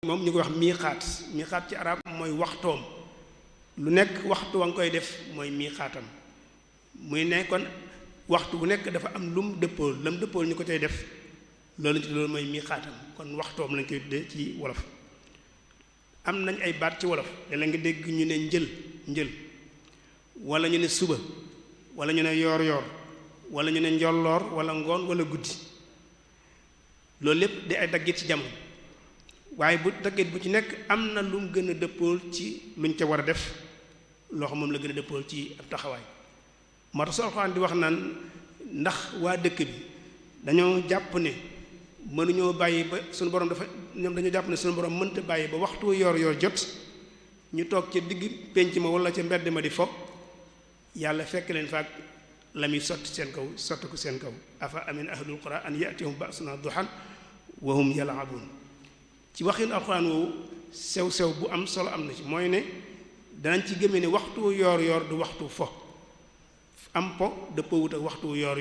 moom ñu koy wax miixaat ci arab mooy waxtoom lu nekk waxtu wa nga koy def mooy miixaatam muy ne kon waxtu bu nekk dafa am lum dëppool lam dëppool ñu ko cay def loolu mooy miixaatam kon waxtoom lañ koy tuddee ci wolof. am nañ ay baat ci wolof la nga dégg ñu ne njël wala ñu ne suba wala ñu ne yoor wala ñu ne njolloor wala ngoon wala guddi loolu lépp di ay daggit ci jamono waaye bu daggit bu ci nekk am na lu mu gën a dëppool ci luñ ca war a def loo xam moom la gën a dëppool ci ab taxawaay. moo tax Alxuraan di wax naan ndax waa dëkk bi dañoo jàpp ne mënuñoo bàyyi ba suñu borom ñoom dañoo jàpp ne suñu borom mënta bàyyi ba waxtu yor jot ñu toog ca digg pénc ma wala ca mbedd ma di fo yàlla fekk leen faak la muy sotti seen kaw sotti ko seen kaw afa amin ahlul qura an yatihum ba'suna duhan wa hum yal'abun ci waxin alxuraan woowu sew bu am solo am na ci mooy ne danañ ci gëmee ne waxtu yor du waxtu fo am po dëppoo wut ak waxtu yor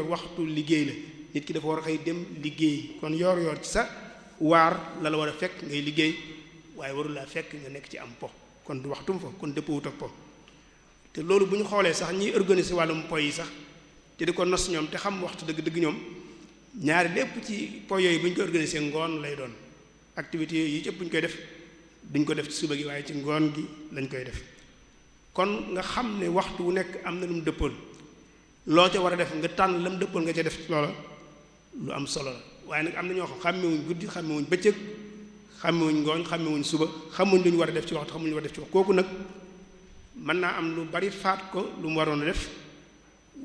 waxtu liggéey la nit ki dafa war a xëy dem liggéey kon yor ci sa waar la war a fekk ngay liggéey waaye warul laa fekk nga nekk ci am po kon du waxtum fo kon dëppoo wut ak po te loolu bu ñu xoolee sax ñiy organiser wàllum po yi sax te di ko nos ñoom te xam waxtu dëgg-dëgg ñoom ñaari lépp ci po yooyu bu ñu ko organiser ngoon lay doon activités yooyu yi ci ëpp bu ñu koy def duñ ko def ci suba gi waaye ci ngoon gi lañ koy def kon nga xam ne waxtu wu nekk am na lu mu dëppool loo ca war a def nga tànn la mu dëppool nga ca def ci loola lu am solo la waaye nag am na ñoo xam xàmmewuñ guddi xàmmewuñ bëccëg xàmmewuñ ngooñ xàmmewuñ suba xamuñ lu ñu war a def ci waxtu xamuñ lu ñu war a def ci waxtu kooku nag mën naa am lu bari faat ko lu mu waroon a def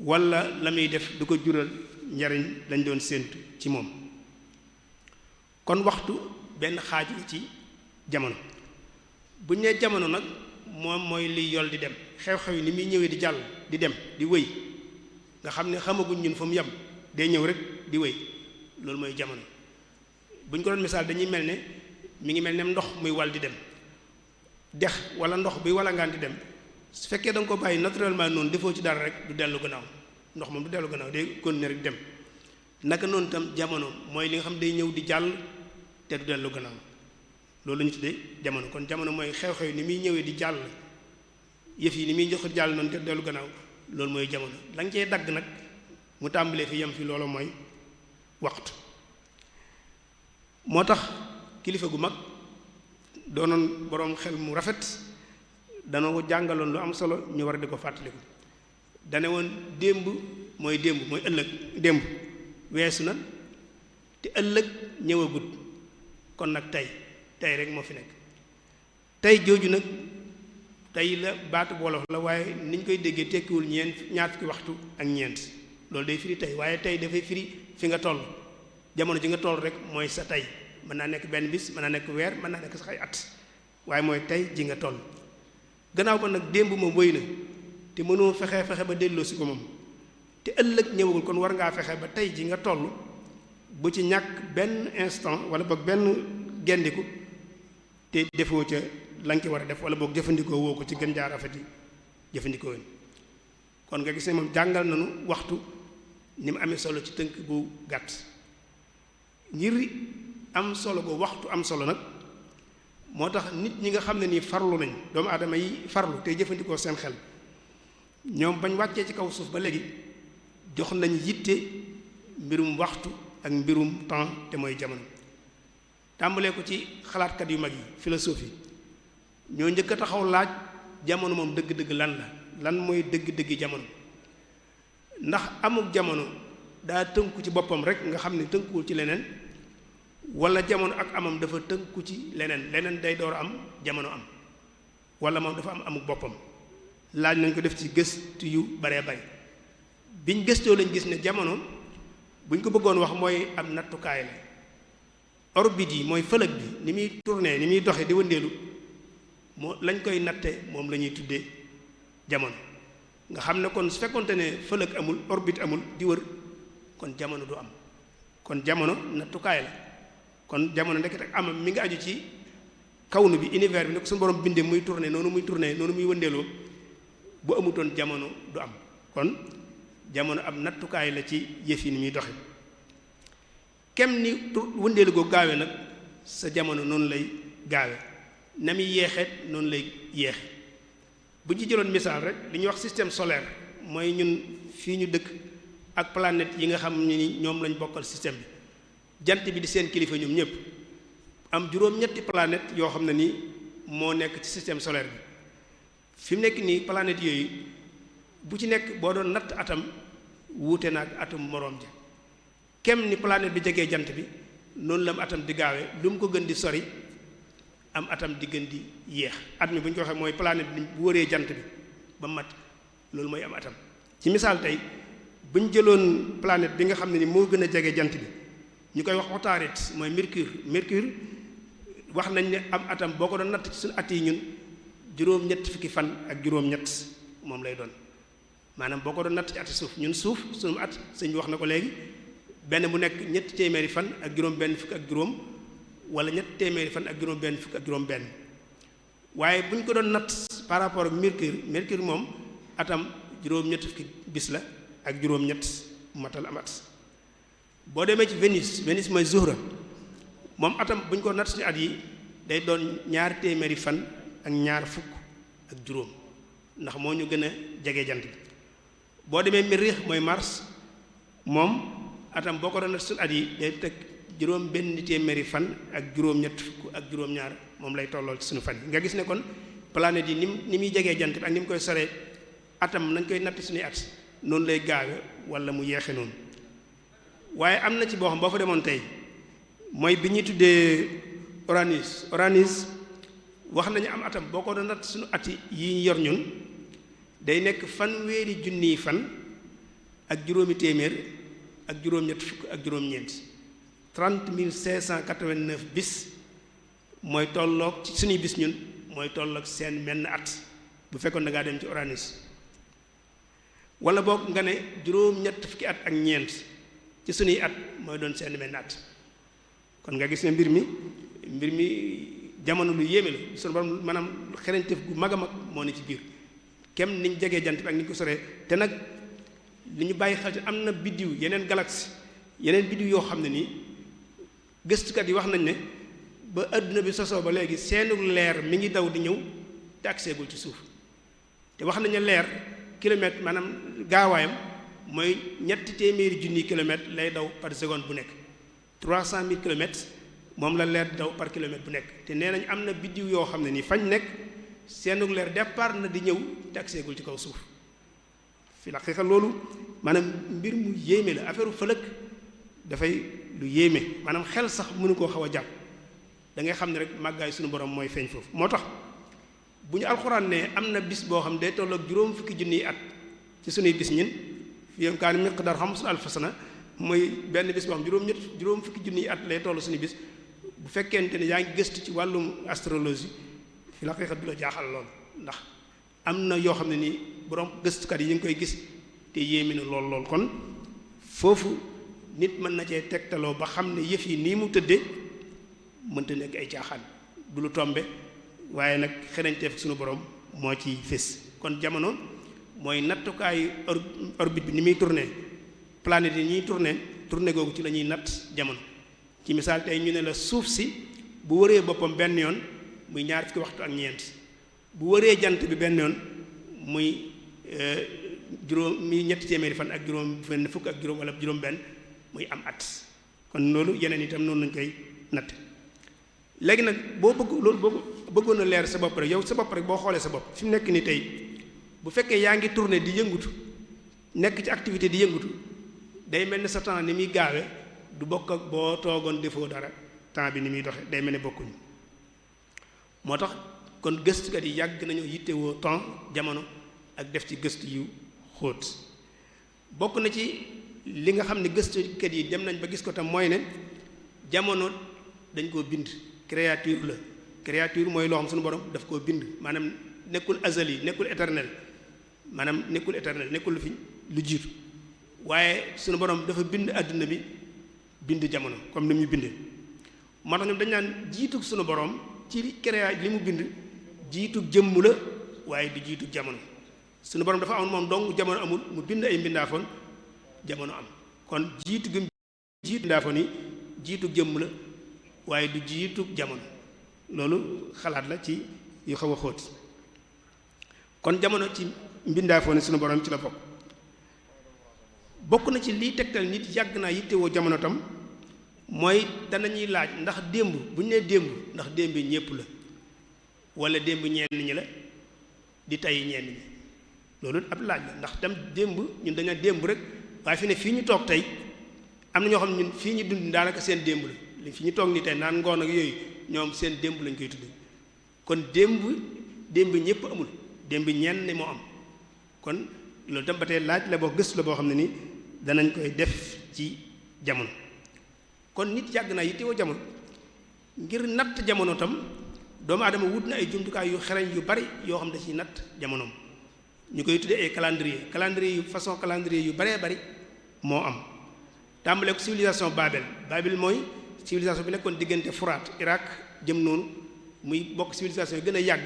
wala la muy def du ko jural njariñ lañ doon séentu ci moom kon waxtu benn xaaj la ci jamono bu ñu nee jamono nag moom mooy liy yol di dem xew-xew yi ni muy ñëwee di jàll di dem di wëy nga xam ne xamaguñ ñun fa mu yem day ñëw rek di wëy loolu mooy jamono bu ñu ko doon misaal dañuy mel ne mi ngi mel ne ndox muy wal di dem dex wala ndox buy walangaan di dem su fekkee da nga ko bàyyi naturellement noonu defoo ci dara rek du dellu gannaaw ndox moom du dellu gannaaw day continuer rek dem naka noonu tam jamono mooy li nga xam day ñëw di jàll te du dellu gannaaw loolu la ñu tuddee jamono kon jamono mooy xew-xew ni muy ñëwee di jàll yëf yi ni muy jox jàll noonu te du dellu gannaaw loolu mooy jamono la nga cee dagg nag mu tàmbalee fi yem fi loolu mooy waxtu moo tax kilifa gu mag doonoon boroom xel mu rafet dana ko jàngaloon lu am solo ñu war a di ko fàttaliku dane woon démb mooy ëllëg démb weesu na te ëllëg ñëwagut kon nag tey rek moo fi nekk tey jooju nag tey la baatu wolof la waaye ni ñu koy déggee tekkiwul ñaar fukki waxtu ak ñeent loolu day firi tey waaye tey dafay firi fi nga toll jamono ji nga toll rek mooy sa tey mën naa nekk benn bis mën naa nekk weer mën naa nekk sax ay at waaye mooy tey ji nga toll gannaaw ba nag démb moom wéy na te mënoo fexe ba delloo si ko moom te ëllëg ñëwagul kon war ngaa fexe ba tey ji nga toll bu ci ñàkk benn instant wala boog benn gendiku te defoo ca la nga ci war a def wala boog jëfandikoo woo ko ci gën jaar rafet yi jëfandikoo woon kon nga gis ne moom jàngal nañu waxtu ni mu amee solo ci tënk bu gàtt ngir am solo go waxtu am solo nag moo tax nit ñi nga xam ne nii farlu nañ doomu aadama yi farlu tey jëfandikoo seen xel ñoom bañ wàccee ci kaw suuf ba léegi jox nañ yitte mbirum waxtu ak mbirum temps te mooy jamono tàmbalee ko ci xalaatkat yu mag yi philosophie ñoo njëkk a taxaw laaj jamono moom dëgg-dëgg lan mooy dëgg-dëggi jamono ndax amuk jamono daa tënku ci boppam rek nga xam ne tënkuwul ci leneen wala jamono ak amam dafa tënku ci leneen day door am jamono am wala moom dafa am amuk boppam laaj nañ ko def ci gëstu yu baree bari biñ gëstoo lañ gis ne jamono buñ ko bëggoon wax mooy am nattukaay la orbite yi mooy fëlëg bi ni muy tourner ni muy doxe di wëndeelu moo lañ koy natte moom la ñuy tuddee jamono nga xam ne kon su fekkonte ne fëlëg amul orbite amul di wër kon jamono du am kon jamono nattukaay la kon jamono ndekete ak amam mi ngi aju ci kawnu bi univers bi ne ko suñu borom bindee muy tourner noonu muy wëndeeloo bu amutoon jamono du am kon jamono ab nattukaay la ci yëf yi ni muy doxe kem ni wëndeelu goo gaawee nag sa jamono noonu lay gaawe na muy yeexeet noonu lay yeexe bu ñu jëloon misaal rek li ñuy wax système solaire mooy ñun fii ñu dëkk ak planète yi nga xam ni ñoom lañ bokkal système bi jant bi di seen kilifa ñoom ñëpp am juróom-ñetti planète yoo xam ne ni moo nekk ci système solaire bi fi mu nekk nii planète yooyu bu ci nekk boo doon natt atam wuute na ak atum moroom ja kem ni planète bi jegee jant bi noonu la mu atam di gaawee lu mu ko gën di sori am atam di gën di yéex at mi bu ñu ko waxee mooy planète bi bu wëree jant bi ba mat loolu mooy am atam ci misaal tey bu ñu jëloon planète bi nga xam ne ni moo gën a jege jant bi ñu koy wax Utaarid mooy Mercure wax nañ ne am atam boo ko doon natt ci suñu at yi ñun juróom-ñett fukki fan ak juróom-ñett moom lay doon maanaam boo ko doon natt ci ati suuf ñun suuf suñu at sëñ bi wax na ko léegi benn bu nekk ñetti téeméeri fan ak juróom benn fukk ak juróom wala ñetti téeméeri fan ak juróom benn fukk ak juróom benn waaye bu ñu ko doon natt par rapport ak Mercure moom atam juróom-ñett fukki bis la ak juróom-ñett matal am at boo demee ci Vénus mooy Zuhra moom atam bu ñu ko natt ci at yi day doon ñaar téeméeri fan ak ñaar fukk ak juróom ndax moo ñu gën a jege jant bi boo demee Mériix mooy Mars moom atam boo ko doon natt ci at yi day teg juróom benn téeméeri fan ak juróom-ñett fukk ak juróom-ñaar moom lay tollool ci suñu fan yi nga gis ne kon planète yi ni muy jegee jant bi ak ni mu koy soree atam nañ koy natt suñuy at noonu lay gaawe wala mu yeexe noonu waaye am na ci boo xam boo fa demoon tey mooy bi ñuy tuddee Uranus wax nañu am atam boo ko doon natt suñu at yi ñu yor ñun day nekk fanweeri junniy fan ak juróomi téeméer ak juróom-ñett fukk ak juróom-ñeent 30 589 bis mooy tolloog ci suñuy bis ñun mooy tolloog seen menn at bu fekkoon da ngaa dem ci Uranus wala boog nga ne juróom-ñett fukki at ak ñeent ci suñuy at mooy doon seen menn at kon nga gis ne mbir mi jamono lu yéeme la suñu borom maanaam xereñteef gu mag a mag moo ne ci biir kem niñ jegee jant bi ak ni ñu ko soree te nag li ñu bàyyi xel am na biddiw yeneen galaxie yeneen biddiw yoo xam ne nii gëstukat yi wax nañ ne ba adduna bi sosoo ba léegi seenu leer mi ngi daw di ñëw te agseegul ci suuf te wax nañ ne leer kilomètre maanaam gaawaayam mooy ñetti téeméeri junni kilomètre lay daw par seconde bu nekk 300 000 kilomètres moom la leer daw par kilomètre bu nekk te nee nañ am na biddiw yoo xam ne nii fañ nekk seenu leer départ na di ñëw te agseegul ci kaw suuf fi la xeexal loolu maanaam mbir mu yéeme la affaire fëlëg dafay lu yéeme maanaam xel sax mënu koo xaw a jàpp da ngay xam ne rek màggaay suñu borom mooy feeñ foofu moo tax bu ñu alxuraan ne am na bis boo xam day tolloog juróom fukki junniy at ci suñuy bis ñin fi yom kaan miqdar xamsun alfa sana mooy benn bis boo xam juróom fukki junniy at lay toll suñuy bis bu fekkente ne yaa ngi gëstu ci wàllum astrologie fi la xeexat du la jaaxal lool ndax am na yoo xam ne nii borom gëstukat yi ñu ngi koy gis te yéemi na lool kon foofu nit mën na cee tegtaloo ba xam ne yëf yi nii mu tëddee mënta nekk ay caaxaan du lu tombe waaye nag xereñteef suñu borom moo ci fés kon jamono mooy nattukaayu orbite bi ni muy tourné planète yi ñuy tourné googu ci la ñuy natt jamono ci misaal tey ñu ne la suuf si bu wëree boppam benn yoon muy ñaar fukki waxtu ak ñeent bu wëree jant bi benn yoon muy muy ñetti téeméeri fan ak juróom benn fukk ak juróom wala juróom benn muy am at kon loolu yeneen itam noonu lañ koy natt léegi nag boo bëggoon a leer sa bopp rek yow sa bopp rek boo xoolee sa bopp fi mu nekk ni tey bu fekkee yaa ngi tourné di yëngutu nekk ci activité di yëngutu day mel ni sa temps ni muy gaawe du bokk ak boo toogoon defoo dara temps bi ni muy doxe day mel ni bokkuñu moo tax kon gëstukat yi yàgg nañu yittewoo temps jamono ak def ci gëstu yu xóot bokk na ci li nga xam ne gëstukat yi dem nañ ba gis ko tam mooy ne jamono dañ koo bind créature la créature mooy loo xam suñu borom daf koo bind maanaam nekkul azali nekkul éternel maanaam nekkul éternel nekkul lu fi lu jiitu waaye suñu borom dafa bind àdduna bi bind jamono comme ni muy bindee moo tax ñoom dañ naan jiitug suñu borom ci li mu bind jiitug jëmm la waaye du jiitug jamono suñu borom dafa amoon moom dong jamono amul mu bind ay mbindaafoon jamono am kon jiitu gëm jiitu mbindaafoon yi jiitug jëmm la waaye du jiitu jamono loolu xalaat la ci yu xaw a xóot kon jamono ci mbindaafoo ne sunu borom ci la bokk na ci liy tegtal nit yàgg naa yittewoo jamono tam mooy danañuy laaj ndax démb bu ñu nee démb ndax démb ñépp la wala démb ñenn ñi la di tey ñenn ñi loolu ab laaj la ndax tam démb ñun dañu démb rek waaye fi ne fii ñu toog tey am na ñoo xam ne ñun fii ñu dund daanaka seen démb la li fi ñu toog ni tey naan ngoon ak yooyu ñoom seen démb lañ koy tudde kon démb ñépp amul démb ñenn moo am kon loolu tam ba tey laaj la boo gëstu la boo xam ne ni danañ koy def ci jamono kon nit yàgg naa yittewoo jamono ngir natt jamono tam doomu aadama wut na ay jumtukaay yu xereñ yu bari yoo xam ne da ciy natt jamonoom ñu koy tuddee ay calendrier yu façon calendrier yu baree bari moo am tàmbale ko civilisation Babel mooy civilisation bi nekkoon diggante Furaat Irak jëm noonu muy bokk civilisation yi gën a yàgg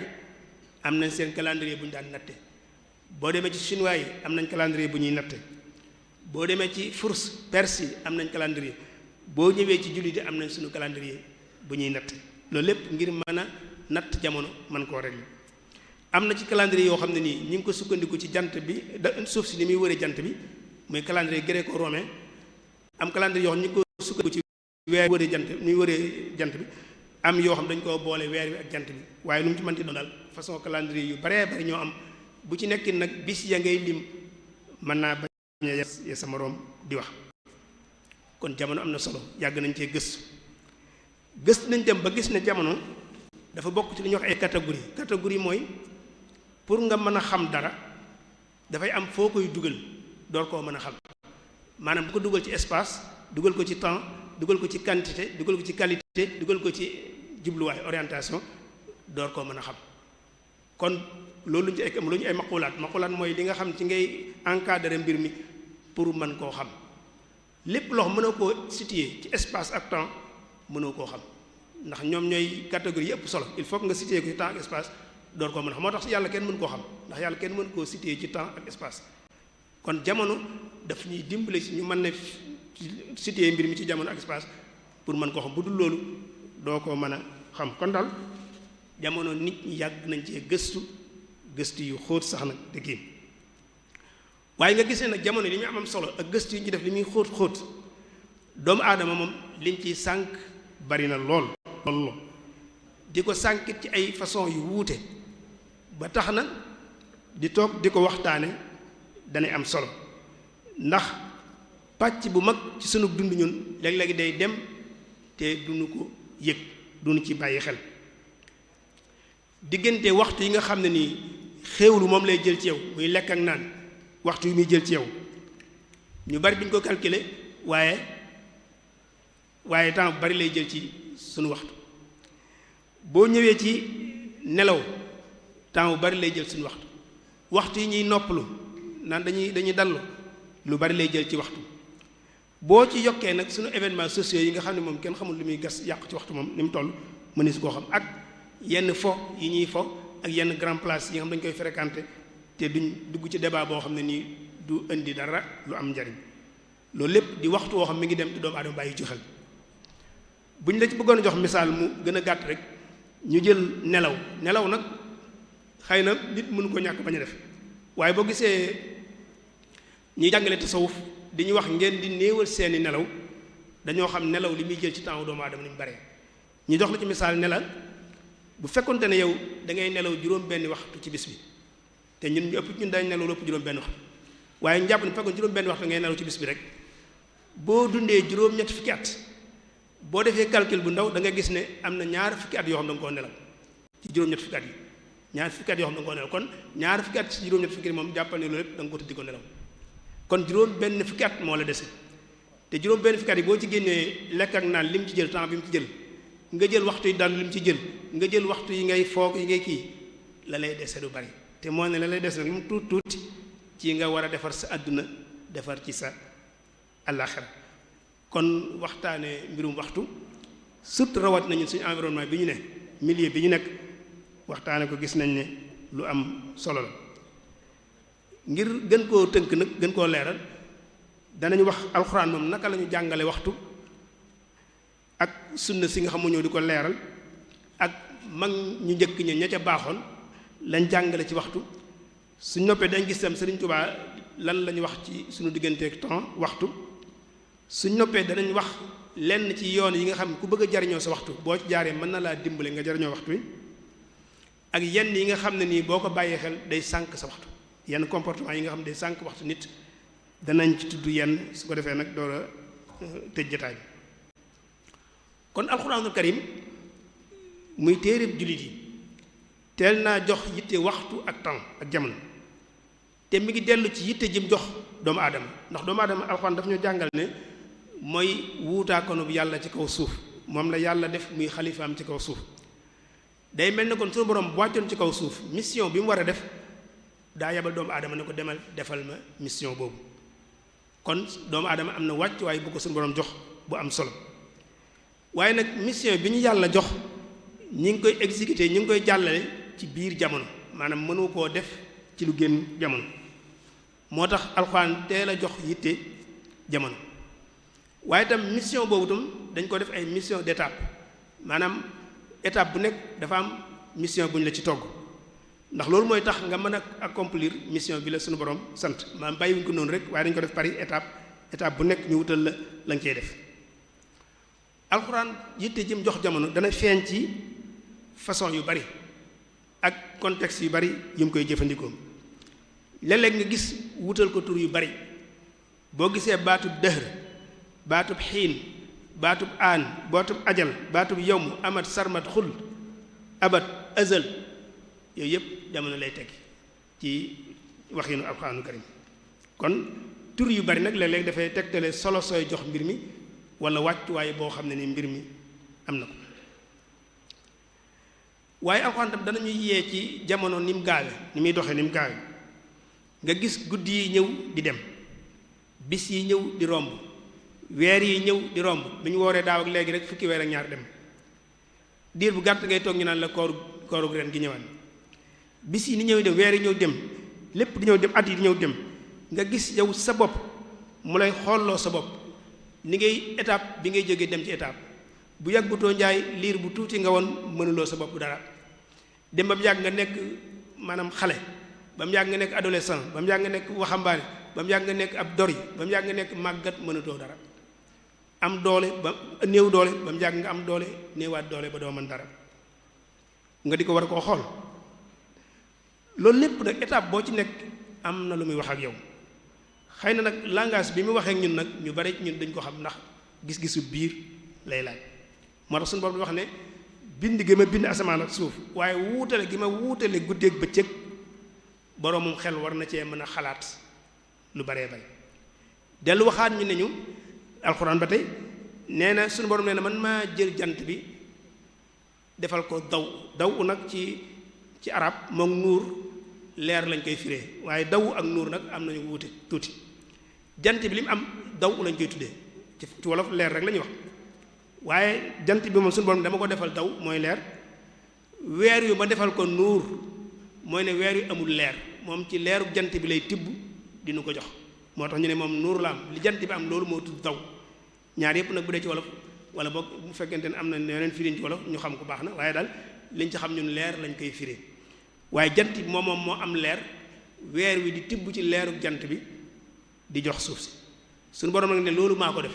am nañ seen calendrier bu ñu daan natte boo demee ci chinois yi am nañ calendrier bu ñuy natte boo demee ci Furs Perse yi am nañ calendrier boo ñëwee ci jullit yi am nañ suñu calendrier bu ñuy natte loolu lépp ngir mën a natt jamono mën koo régler am na ci calendrier yoo xam ne nii ñu ngi ko sukkandiku ci jant bi suuf si ni muy wëree jant bi muy calendrier gréco-romain am calendrier yoo xam ñu ngi ko sukkandiku ci weer wëree jant ni muy wëree jant bi am yoo xam dañ koo boole weer wi ak jant bi waaye lu mu ci mënti doon daal façon calendrier yu baree bari ñoo am bu ci nekk nag bis ya ngay lim mën naa bañ a ya sa moroom di wax kon jamono am na solo yàgg nañ cee gëstu nañ dem ba gis ne jamono dafa bokk ci li ñuy wax ay catégorie mooy pour nga mën a xam dara dafay am foo koy dugal door koo mën a xam maanaam bu ko dugal ci espace dugal ko ci temps dugal ko ci quantité dugal ko ci qualité dugal ko ci jubluwaay orientation door koo mën a xam kon loolu lu ñu ay maqulaat mooy li nga xam ci ngay encadrer mbir mi pour mën koo xam lépp loo xam mënoo koo situer ci espace ak temps mënoo koo xam ndax ñoom ñooy catégorie yi ëpp solo il faut que nga situer ko ci temps ak espace door koo mën a xam moo tax yàlla kenn mën koo xam ndax yàlla kenn mën koo situer ci temps ak espace kon jamono daf ñuy dimbale si ñu mën ne situer mbir mi ci jamono ak espace pour mën koo xam bu dul loolu doo ko mën a xam kon daal jamono nit ñi yàgg nañ cee gëstu yu xóot sax nag te kii waaye nga gisee nag jamono li muy am solo ak gëstu yi ñu def li muy xóot doomu aadama moom liñ ciy sànq bari na lool di ko sànkit ci ay façon yu wuute ba tax na di toog di ko waxtaane danay am solo ndax pàcc bu mag ci sunu dund ñun léeg-léegi day dem te duñu ko yëg duñu ci bàyyi xel diggante waxtu yi nga xam ne nii xéewlu moom lay jël ci yow muy lekk ak naan waxtu yi muy jël ci yow ñu bari duñ ko calculer waaye temps bu bari lay jël ci sunu waxtu boo ñëwee ci nelaw temps bu bari lay jël suñu waxtu yi ñuy noppalu naan dañuy dallu lu bari lay jël ci waxtu boo ci yokkee nag suñu événements sociaux yi nga xam ne moom kenn xamul lu muy gas yàqu ci waxtu moom ni mu toll mënees koo xam ak yenn fo yi ñuy fo ak yenn grand place yi nga xam dañ koy fréquenter te duñ dugg ci débat boo xam ne nii du indi dara lu am njariñ loolu lépp di waxtu woo xam mi ngi dem te doomu aadama bàyyi ci xel buñ la ci bëggoon a jox misaal mu gën a gàtt rek ñu jël nelaw nag xëy na nit mënu ko ñàkk bañ a def waaye boo gisee ñuy jàngale tasawuf di ñu wax ngeen di néewal seeni nelaw dañoo xam nelaw li muy jël ci temps doomu aadama ni mu bare ñu jox la ci misaal nelaw bu fekkonte ne yow da ngay nelaw juróom-benni waxtu ci bis bi te ñun ñu ëpp ñun dañ nelaw lépp juróom-benn waxtu waaye ñu jàpp ne fekkoon juróom-benn waxtu ngay nelaw ci bis bi rek boo dundee juróom-ñetti fukki at boo defee calcul bu ndaw da nga gis ne am na ñaar fukki at yoo xam da nga koo nelaw ci juróom-ñetti fukki at yi ñaar fukki at yoo xam da nga koo nelaw kon ñaar fukki at ci juróom-ñetti fukki at moom jàppal ne loolu lépp da nga ko tëddi ko nelaw kon juróom-benn fukki at moo la dese te juróom-benn fukki at yi boo ci génnee lekk ak naan lim ci jël temps bi mu ci jël nga jël waxtu yi daan lim ci jël nga jël waxtu yi ngay foog yi ngay kii la lay dese du bari te moo ne la lay dese nag lu mu tuuti ci nga war a defar sa àdduna defar ci sa àllaaxira kon waxtaane mbirum waxtu surtout rawat nañu suñu environnement bi ñu ne milieu bi ñu nekk waxtaane ko gis nañ ne lu am solo la ngir gën koo tënk nag gën koo leeral danañu wax alxuraan moom naka la ñu jàngale waxtu ak sunna si nga xam ñëw di ko leeral ak mag ñu njëkk ña ca baaxoon lañ jàngale ci waxtu suñ noppee dañ gis tam Sëriñ Tuubaa lan la ñu wax ci suñu digganteeg temps waxtu suñ noppee danañ wax lenn ci yoon yi nga xam ku bëgg a jariñoo sa waxtu boo ci jaaree mën na laa dimbale nga jariñoo waxtu wi ak yenn yi nga xam ne nii boo ko bàyyee xel day sànq sa waxtu yenn comportement yi nga xam ne day sànq waxtu nit danañ ci tudd yenn su ko defee nag door a tëj jotaay bi kon alxuraanul karim muy téereb jullit yi teel naa jox yitte waxtu ak temps ak jamono te mi ngi dellu ci yitte jëm jox doomu aadama ndax doomu aadama alxuraan daf ñu jàngal ne mooy wuutaakono bu yàlla ci kaw suuf moom la yàlla def muy xalifaam ci kaw suuf day mel ne kon suñu borom bu wàccoon ci kaw suuf mission bi mu war a def daa yabal doomu aadama ne ko demal defal ma mission boobu kon doomu aadama am na wàcc waaye bu ko suñu borom jox bu am solo waaye nag mission bi ñu yàlla jox ñi ngi koy exécuter ñi ngi koy jàllale ci biir jamono maanaam mënu koo def ci lu génn jamono moo tax alxuraan teel a jox yitte jamono waaye itam mission boobu itam dañ ko def ay mission d'étape maanaam étape bu nekk dafa am mission bu ñu la ci togg ndax loolu mooy tax nga mën a accomplir mission bi la suñu borom sant maanaam bàyyiwuñ ko noonu rek waaye dañ ko def par étape bu nekk ñu wutal la nga cey def alxuraan yitte jëm jox jamono dana feeñ ci façon yu bari ak contexte yu bari yu mu koy jëfandikoo léeg-léeg nga gis wutal ko tur yu bari boo gisee baatub dëhr baatub xiin baatub aan baatub ajal baatub yowm amat sarmat xul abat azal yooyu yëpp jamono lay teg ci waxinu alxuraanu karim kon tur yu bari nag léeg-léeg dafay tegtale solo sooy jox mbir mi wala wàccuwaay boo xam ne ni mbir mi am na ko waaye alxuraan tam danañu yee ci jamono ni mu gaawe ni muy doxee ni mu gaawe nga gis guddi yi ñëw di dem bis yi ñëw di romb weer yi ñëw di romb bi ñu wooree daaw ak léegi rek fukki weer ak ñaar dem diir bu gàtt ngay toog ñu naan la kooru ren gi ñëwaat bis yi ni ñëw dem weer yi ñëw dem lépp di ñëw dem at yi di ñëw dem nga gis yow sa bopp mu lay xoolloo sa bopp ni ngay étape bi ngay jógee dem ci étape bu yàggutoo njaay liir bu tuuti nga woon mënuloo sa bopp dara dem ba mu yàgg nga nekk maanaam xale ba mu yàgg nga nekk adolescent ba mu yàgg nga nekk waxambaane ba mu yàgg nga nekk ab dori ba mu yàgg nga nekk màggat mënatoo dara am doole ba néew doole ba mu yàgg nga am doole néewaat doole ba doo mën dara nga di ko war a koo xool loolu lépp nag étape boo ci nekk am na lu muy wax ak yow xëy na nag langage bi mu waxee ak ñun nag ñu bari ñun dañ ko xam ndax gis-gisu biir lay laaj moo tax suñu borom wax ne bind gi ma bind asamaan ak suuf waaye wuutale gi ma wuutale guddeeg bëccëg boroomum xel war na cee mën a xalaat lu baree bari dellu waxaat ñu ne ñu alxuraan ba tey nee na suñu borom nee na man maa jël jant bi defal ko daw nag ci arab moom nuur leer lañ koy firee waaye daw ak nuur nag am nañu wuute tuuti jant bi li mu am daw lañ koy tuddee ci wolof leer rek la ñuy wax waaye jant bi moom suñu borom dama ko defal daw mooy leer weer yu ma defal ko nuur mooy ne weer yu amul leer moom ci leeru jant bi lay tibb dinu ko jox moo tax ñu ne moom nuur la am li jant bi am loolu moo tudd daw ñaar yëpp nag bu dee ci wolof wala boog bu fekkente ne am na yeneen firiñ ci wolof ñu xam ko baax na waaye daal liñ ci xam ñun leer lañ koy firee waaye jant bi moom moo am leer weer wi di tibb ci leeru jant bi di jox suuf si suñu borom nag ne loolu maa ko def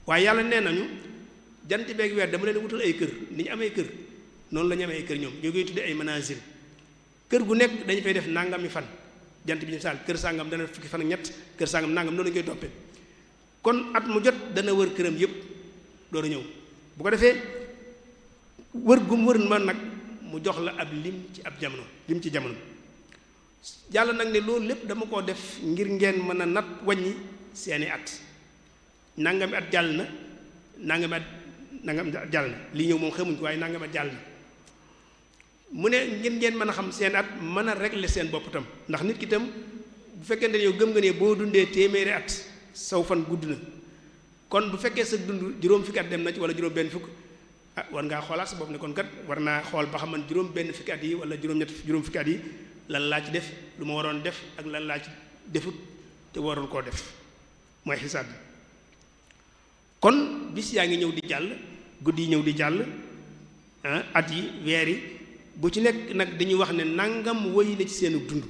waaye yàlla nee nañu jant beeg weer dama leen wutal ay kër ni ñu amee kër noonu la ñu amee ay kër ñoom ñoo koy tuddee ay manazil kër gu nekk dañu fay def nangami fan jant bi ñu saal kër sàngam dana fukki fan ak ñett kër sàngam nangam noonu lañu koy toppee kon at mu jot dana wër këram yépp door a ñëw bu ko defee wër gum wër man nag mu jox la ab lim ci ab jamono lim ci jamono yàlla nag ne loolu lépp dama koo def ngir ngeen mën a nat wàññi seeni at nangami at jàll na nangami at jàll na lii ñëw moom xamuñ ko waaye nangami at jàll na mu ne ngeen mën a xam seen at mën a régler seen bopp tam ndax nit ki tam bu fekkente ne yow gëm nga ne boo dundee téeméeri at saw fan gudd na kon bu fekkee sa dund juróom fukki at dem na ci wala juróom benn fukk war ngaa xoolaat sa bopp ne kon kat war naa xool ba xam man juróom benn fukki at yi wala juróom fukki at yi lan laa ci def lu ma waroon def ak lan laa ci defut te waroon koo def mooy xisaab bi kon bis yaa ngi ñëw di jàll guddi yi ñëw di jàll at yi weer yi bu ci nekk nag dañuy wax ne nangam woy la ci seenu dund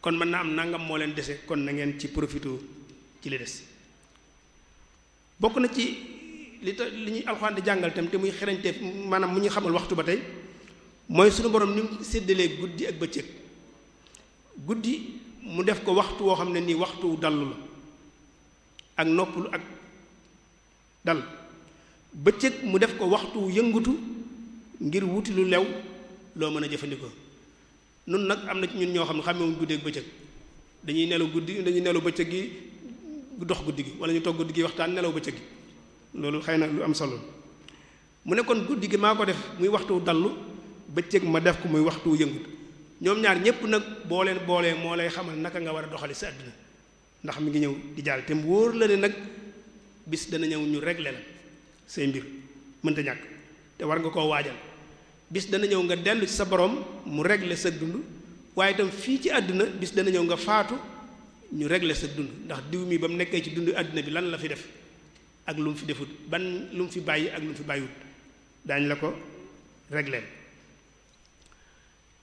kon mën na am nangam moo leen dese kon na ngeen ci profité ci li des bokk na ci li ñuy alxuraan di jàngal tam te muy xerañteef maanaam mu ñu xamal waxtu ba tey mooy suñu borom ni mu séddalee guddi ak bëccëg guddi mu def ko waxtu woo xam ne nii waxtu dallu la ak noppalu ak dal bëccëg mu def ko waxtu yëngutu ngir wuti lu lew loo mën a jëfandikoo nun nag am na ci ñun ñoo xam ne xamewuñ guddi ak bëccëg dañuy nelaw guddi dañuy nelaw bëccëg gi dox guddi gi wala ñu toog guddi gi waxtaan nelaw bëccëg gi loolu xëy na lu am solo mu ne kon guddi gi maa ko def muy waxtu dallu bëccëg ma def ko muy waxtu yëngut ñoom ñaar ñépp nag boo leen boolee moo lay xamal naka nga war a doxali sa àdduna ndax mi ngi ñëw di jàll te mu wóor la ne nag bis dana ñëw ñu régler la say mbir mënta ñàkk te war nga koo waajal bis dana ñëw nga dellu ci sa borom mu régler sa dund waaye itam fii ci àdduna bis dana ñëw nga faatu ñu régler sa dund ndax diw mi ba mu nekkee ci dund àdduna bi lan la fi def ak lu mu fi defut ban lu mu fi bàyyi ak lu mu fi bàyyiwut daañ la ko régler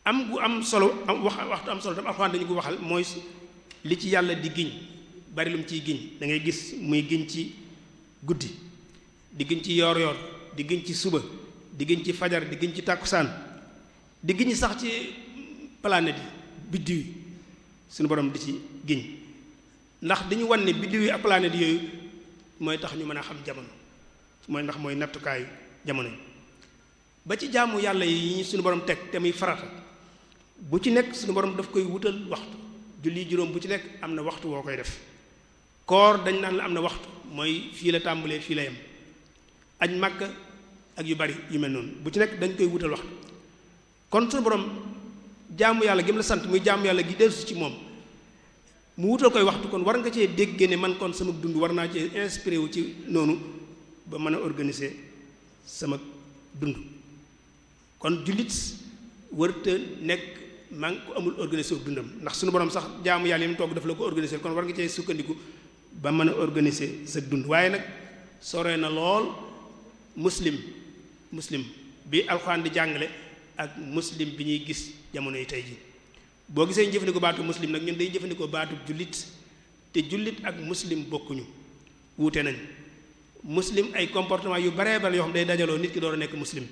am gu am solo am waxtu am solo tam alxuraan dañu ko waxal mooy li ci yàlla di giñ bari lu mu ciy giñ da ngay gis muy giñ ci guddi di giñ ci yoor yoor di giñ ci suba di giñ ci fajar di giñ ci tàkkusaan di giñ sax ci planète yi biddiw yi suñu borom di ci giñ ndax dañu wan ne biddiw yi ak planète yooyu mooy tax ñu mën a xam jamono mooy ndax mooy nattukaayu jamono yi ba ci jaamu yàlla yi suñu borom teg te muy farata bu ci nekk suñu borom daf koy wutal waxtu julli juróom bu ci nekk am na waxtu woo koy def koor dañ naan la am na waxtu mooy fii la tàmbalee fii la yem aj màkka ak yu bari yu mel noonu bu ci nekk dañ koy wutal waxtu kon suñu borom jaamu yàlla gi mu la sant muy jaamu yàlla gi dellusi ci moom mu wutal koy waxtu kon war nga cee dégg ne man kon sama dund war naa cee inspiré wu ci noonu ba mën a organiser sama dund kon jullit wërta nekk maa ngi ko amul organiser wu dundam ndax suñu borom sax jaamu yàlla yi mu togg daf la ko organiser kon war nga cee sukkandiku ba mën a organiser sa dund waaye nag sore na lool muslim bi alxuraan di jàngale ak muslim bi ñuy gis jamono yi tey ji boo gisee ñu jëfandikoo baatu muslim nag ñun day jëfandikoo baatu jullit te jullit ak muslim bokkuñu wuute nañ muslim ay comportement yu baree bare yoo xam day dajaloo nit ki door a nekk muslim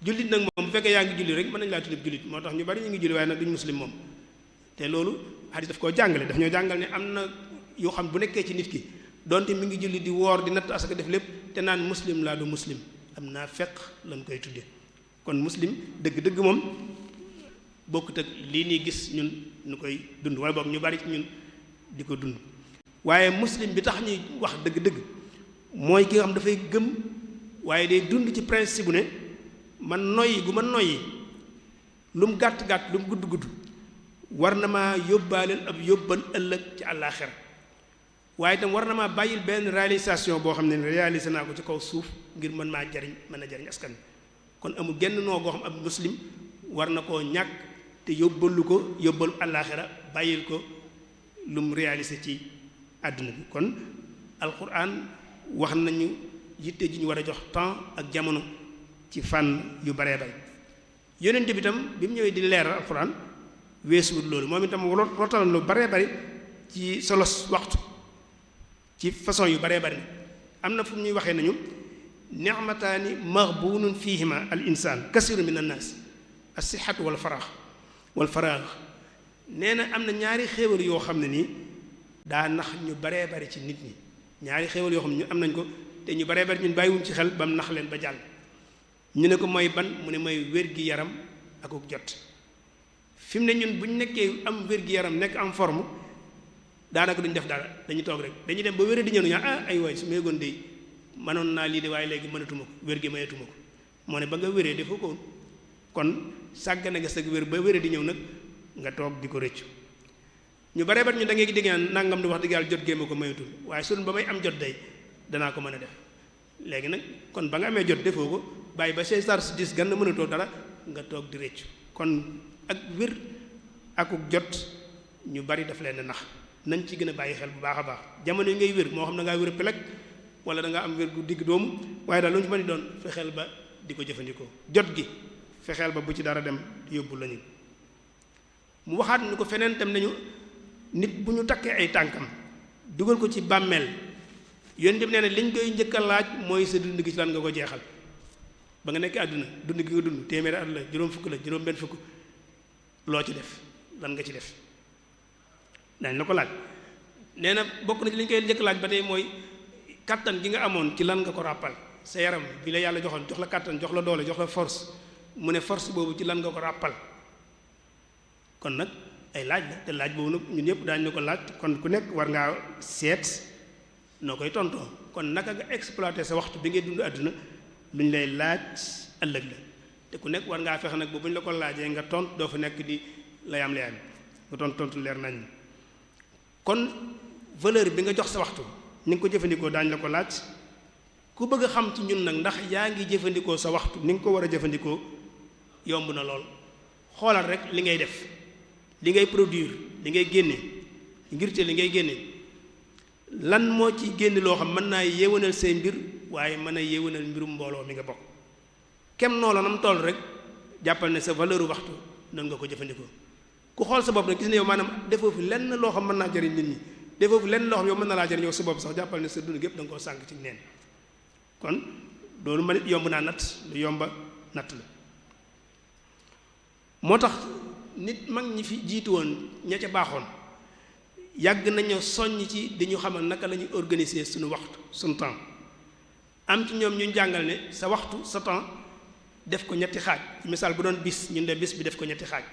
jullit nag moom bu fekkee yaa ngi julli rek mën nañu laa tuddee jullit moo tax ñu bari ñu ngi julli waaye nag duñ muslim moom te loolu hadis daf koo jàngale daf ñoo jàngal ne am na yoo xam bu nekkee ci nit ki donte mi ngi julli di woor di natt asaka def lépp te naan muslim laa du muslim am naa fekk lañ koy tuddee kon muslim dëgg-dëgg moom bokkut ak lii nii gis ñun ñu koy dund wala boog ñu bari ci ñun di ko dund waaye muslim bi tax ñuy wax dëgg-dëgg mooy ki nga xam dafay gëm waaye day dund ci principe bu ne man noyyi gu ma noyyi lu mu gàtt-gàtt lu mu gudd-gudd war na maa yóbbaaleel ab yóbbal ëllëg ci àllaaxira waaye itam war na maa bàyyil benn réalisation boo xam ne réalisé naa ko ci kaw suuf ngir mën maa jariñ mën a jariñ askan wi kon amul genn noo goo xam ab muslim war na koo ñàkk te yóbbalu ko yóbbalu àllaaxira bàyyil ko lu mu réalisé ci àdduna bi kon alquran wax nañu yitte ji ñu war a jox temps ak jamono ci fànn yu baree bay yonent bi itam bi mu ñëwee di leeral alquran weesuwut loolu moom itam rotal lu baree bari ci solos waxtu ci façon yu baree bari am na fu ñuy waxee nañu ni'mataani maghbunun fihima al insaan kasiru min annaas as-sihhatu wal faraax nee na am na ñaari xéewal yoo xam ne nii daa nax ñu baree bari ci nit ñi ñaari xéewal yoo xam ne ñu am nañ ko te ñu baree bari ñun bàyyiwuñ ci xel ba mu nax leen ba jàll ñu ne ko mooy ban mu ne mooy wér-gi-yaram akuk jot fi mu ne ñun bu ñu nekkee am wér-gi-yaram nekk am forme daanaka duñ def dara dañuy toog rek dañuy dem ba wér di ñëw ñu ay waay su ma yëgoon de mënoon naa lii de waaye léegi mënatuma ko wér gi mayatuma ko moo ne ba nga wéree defoo ko kon sàggane nga sag wér ba wéree di ñëw nag nga toog di ko rëccu ñu baree bat ñu da ngay dégg nangam di wax dëgg yàlla jot géema ko mayatul waaye sun ba may am jot day danaa ko mën a def léegi nag kon ba nga amee jot defoo ko bàyyi ba say sar si dis gan na mënatoo dara nga toog di rëccu kon ak wér akuk jot ñu bari daf leen nax nañ ci gën a bàyyi xel bu baax a baax jamono yi ngay wér moo xam ne ngaa wér peleg wala da nga am wér gu digg doomu waaye daal lu ñu mën di doon fexeel ba di ko jëfandikoo jot gi fexeel ba bu ci dara dem yóbbu lañu mu waxaat ñu ko feneen tam nañu nit bu ñu takkee ay tànkam dugal ko ci bàmmeel yoon dem nee na liñ koy njëkk a laaj mooy sa dund gi ci lan nga ko jeexal ba nga nekk àdduna dund gi nga dund téeméeri at la juróom fukk la juróom benn fukk loo ci def lan nga ci def dañ la ko laaj nee na bokk na ci li ñu koy njëkk laaj ba tey mooy kattan gi nga amoon ci lan nga ko ràppal sa yaram bi la yàlla joxoon jox la kattan jox la doole jox la force mu ne force boobu ci lan nga ko ràppal kon nag ay laaj la te laaj boobu nag ñun ñëpp daañu ko laaj kon ku nekk war ngaa seet noo koy tontoo kon naka nga exploiter sa waxtu bi ngay dund àdduna lu ñu lay laaj ëllëg la te ku nekk war ngaa fexe nag boobu ñu la ko laajee nga tontu doo fa nekk di layam layam nga tontu leer nañ kon valeur bi nga jox sa waxtu ni nga ko jëfandikoo daañu la ko laaj ku bëgg a xam ci ñun nag ndax yaa ngi jëfandikoo sa waxtu ni nga ko war a jëfandikoo yomb na lool xoolal rek li ngay def li ngay produire li ngay génne ngir te li ngay génne lan moo ci génne loo xam mën naa yéwénal say mbir waaye mën a yéwénal mbirum mbooloo mi nga bokk kem noo la nam toll rek jàppal ne sa valeur waxtu noonu nga ko jëfandikoo ku xool sa bopp nag gis ne yow maanaam defoo fi lenn loo xam mën naa jëriñ nit ñi defoo fi lenn loo xam yow mën na laa jëriñ yow sa bopp sax jàppal ne sa dund gépp da nga koo sànk ci neen kon loolu ma nit yomb naa natt lu yomba natt la moo tax nit mag ñi fi jiitu woon ña ca baaxoon yàgg nañu soññ ci di ñu xamal naka la ñuy organiser suñu waxtu suñu temps am ci ñoom ñu jàngal ne sa waxtu sa temps def ko ñetti xaaj misaal bu doon bis ñun de bis bi def ko ñetti xaaj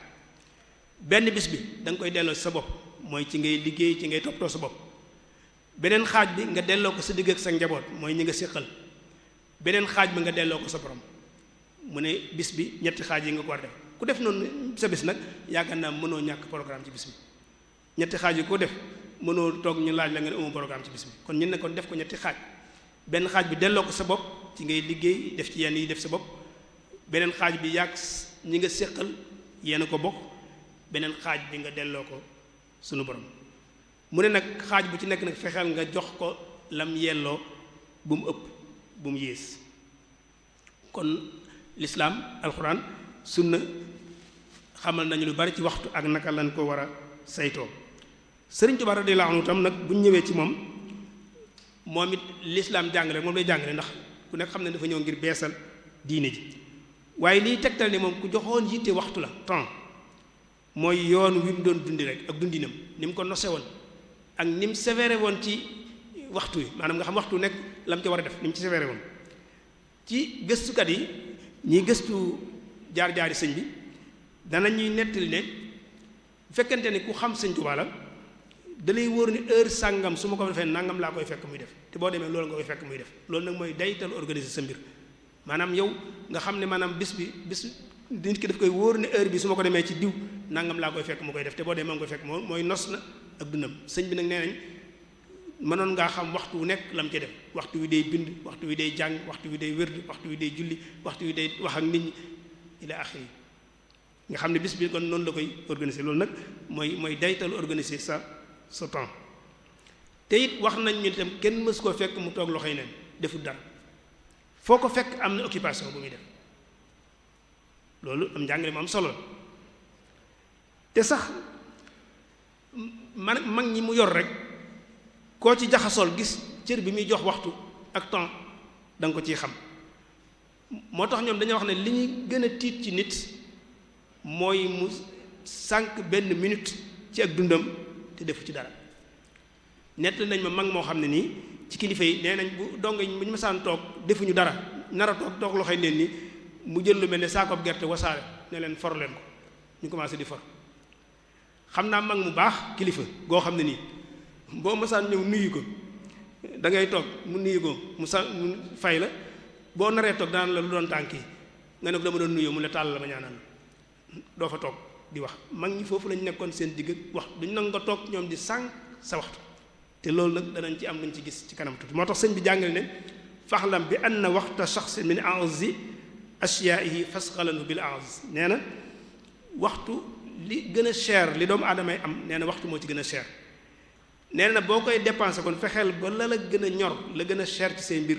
benn bis bi da nga koy delloo ci sa bopp mooy ci ngay liggéey ci ngay toppatoo sa bopp beneen xaaj bi nga delloo ko sa digg ak sa njaboot mooy ñi nga séqal beneen xaaj bi nga delloo ko sa borom mu ne bis bi ñetti xaaj yi nga ko war def ku def noonu sa bis nag yaakaar naa mënoo ñàkk programme ci bis bi ñetti xaaj yi ko def mënoo toog ñu laaj la nga ne amoo programme ci bis bi kon ñun ne kon def ko ñetti xaaj benn xaaj bi delloo ko sa bopp ci ngay liggéey def ci yenn yi def sa bopp beneen xaaj bi yàgg ñi nga séqal yéen a ko bokk beneen xaaj bi nga delloo ko sunu borom mu ne nag xaaj bu ci nekk nag fexeel nga jox ko lam yelloo bu mu ëpp bu mu yées kon lislaam alxuraan sunna xamal nañu lu bari ci waxtu ak naka lañ ko war a saytoo Sëriñ Tuubaa radiyallaahu anhu tam nag bu ñu ñëwee ci moom it lislaam jàngale moom lay jàngale ndax ku nekk xam ne dafa ñëw ngir beesal diine ji waaye liy tegtal ni moom ku joxoon yitte waxtu la temps mooy yoon wi mu doon dundi rek ak dundinam ni mu ko nose woon ak ni mu sévère woon ci waxtu wi maanaam nga xam waxtu nekk la mu ci war a def ni mu ci sévère woon ci gëstukat yi ñiy gëstu jaar-jaari sëñ bi dana ñuy nettali ne bu fekkente ni ku xam sëñ Tuubaa la da lay wóor ni heure sàngam su ma ko defee nangam laa koy fekk muy def te boo demee loolu nga koy fekk muy def loolu nag mooy daytal organiser sa mbir maanaam yow nga xam ne maanaam bis nit ki daf koy wóor ne heure bi su ma ko demee ci diw nangam laa koy fekk mu koy def te boo demee nga koy fekk moom mooy nos na ak dundam sëñ bi nag nee nañ mënoon ngaa xam waxtu wu nekk la mu ci def waxtu wi day bind waxtu wi day jàng waxtu wi day wérd waxtu wi day julli waxtu wi day wax ak nit ñi ila axiri nga xam ne bis bi kon noonu la koy organiser loolu nag mooy daytal organiser sa temps te it wax nañ ñu itam kenn mës koo fekk mu toog loxoy neen deful dara foo ko fekk am na occupation bu muy def loolu am njàngale mu am solo la te sax mag ñi mu yor rek koo ci jaxasool gis cër bi muy jox waxtu ak temps da nga ko ciy xam moo tax ñoom dañoo wax ne li ñuy gën a tiit ci nit mooy mu sànq benn minute ci ak dundam te defu ci dara nett nañ ma mag moo xam ne nii ci kilifa yi nee nañ bu donga bu ñu masaan toog defuñu dara nar a toog loxoy neen ni mu jël lu mel ne saakoob gerte wasaare ne leen for leen ko ñu commencé di for xam naa mag mu baax kilifa goo xam ne nii boo masaan ñëw nuyu ko da ngay toog mu nuyu ko mu fay la boo naree toog daan la lu doon tànk yi nga ne ko dama doon nuyu mu ne tàll la ma ñaanal doo fa toog di wax mag ñi foofu lañ nekkoon seen digg wax duñ nag nga toog ñoom di sànq sa waxtu te loolu nag danañ ci am luñ ci gis ci kanam tuuti moo tax sëñ bi jàngale ne faxlam bi anna waxta shaxsin min a'zi ashyaa'ihi fasxalanu bil a'z nee na waxtu li gën a cher li doomu aadamay am nee na waxtu moo ci gën a cher nee na boo koy dépensé kon fexeel ba la gën a ñor la gën a cher ci say mbir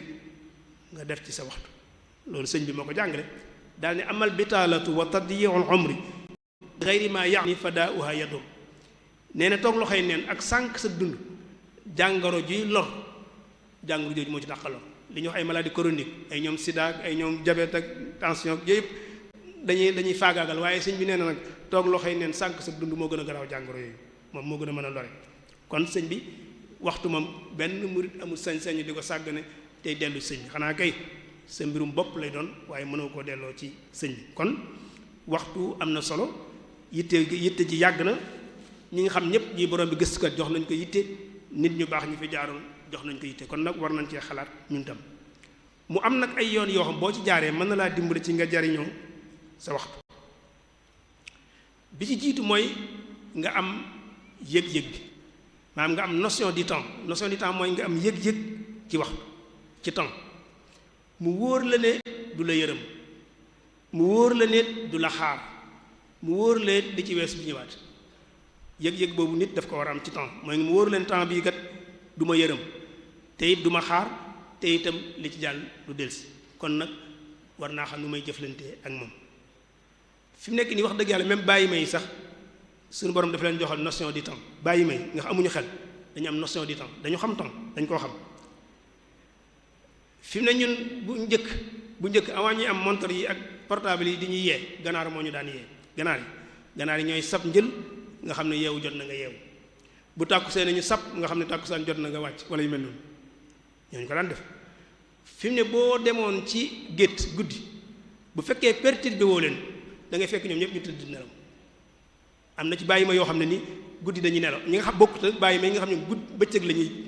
nga def ci sa waxtu loolu sëñ bi moo ko jàngale daal ne amal bitaalatu wa tadyi'ul umri ghayri ma ya'ni fadaa'uha yadur nee na toog loxoy neen ak sànq sa dund jàngoro juy lor jàngoro jooju moo ci dàqaloo li ñuy wax ay maladie chronique ay ñoom sida ak ay ñoom diabète ak tension ak yooyu yëpp dañuy faagaagal waaye sëñ bi nee na nag toog loxoy neen sànq sa dund moo gën a garaaw jàngoro yooyu moom moo gën a mën a lore kon sëñ bi waxtu moom benn murit amul sañ-sañ di ko sàggane tey dellu sëñ bi xanaa kay sa mbirum bopp lay doon waaye mënoo koo delloo ci sëñ bi kon waxtu am na solo yitte ji yàgg na ñi nga xam ñëpp ñi borom bi gëstukat jox nañ ko yitte nit ñu baax ñi fi jaaroon jox nañ ko yitte kon nag war nañ cee xalaat ñun tam mu am nag ay yoon yoo xam boo ci jaaree mën na laa dimbali ci nga jariñoo sa waxtu bi ci jiitu mooy nga am yëg-yëg bi maanaam nga am notion du temps mooy nga am yëg-yëg ci waxtu ci temps mu wóor la ne du la yërëm mu wóor la ne du la xaar mu wóor la li ci weesu bi ñëwaat yëg-yëg boobu nit daf ko war a am ci temps mooy mu wóor leen temps bii kat du ma yërëm te it du ma xaar te itam li ci jàll du delsi kon nag war naa xam nu may jëflante ak moom fi mu nekk nii wax dëgg yàlla même bàyyi may sax suñu borom dafa leen joxal notion du temps bàyyi may nga xam amuñu xel dañu am notion du temps dañu xam temps dañ koo xam fi mu ne ñun bu njëkk avant ñuy am montre yi ak portable yi di ñuy yee ganaar moo ñu daan yee ganaar yi ñooy sab njël nga xam ne yeewu jot na nga yeewu bu tàkkusee nañu sab nga xam ne tàkkusaan jot na nga wàcc wala yu mel noonu ñooñu ko daan def fi mu ne boo demoon ci gétt guddi bu fekkee perturbé woo leen da ngay fekk ñoom ñëpp ñu tëdd nelaw am na ci bàyyi ma yoo xam ne ni guddi dañuy nelaw ñi nga xam bokkut ak bàyyi ma yi nga xam ne bëccëg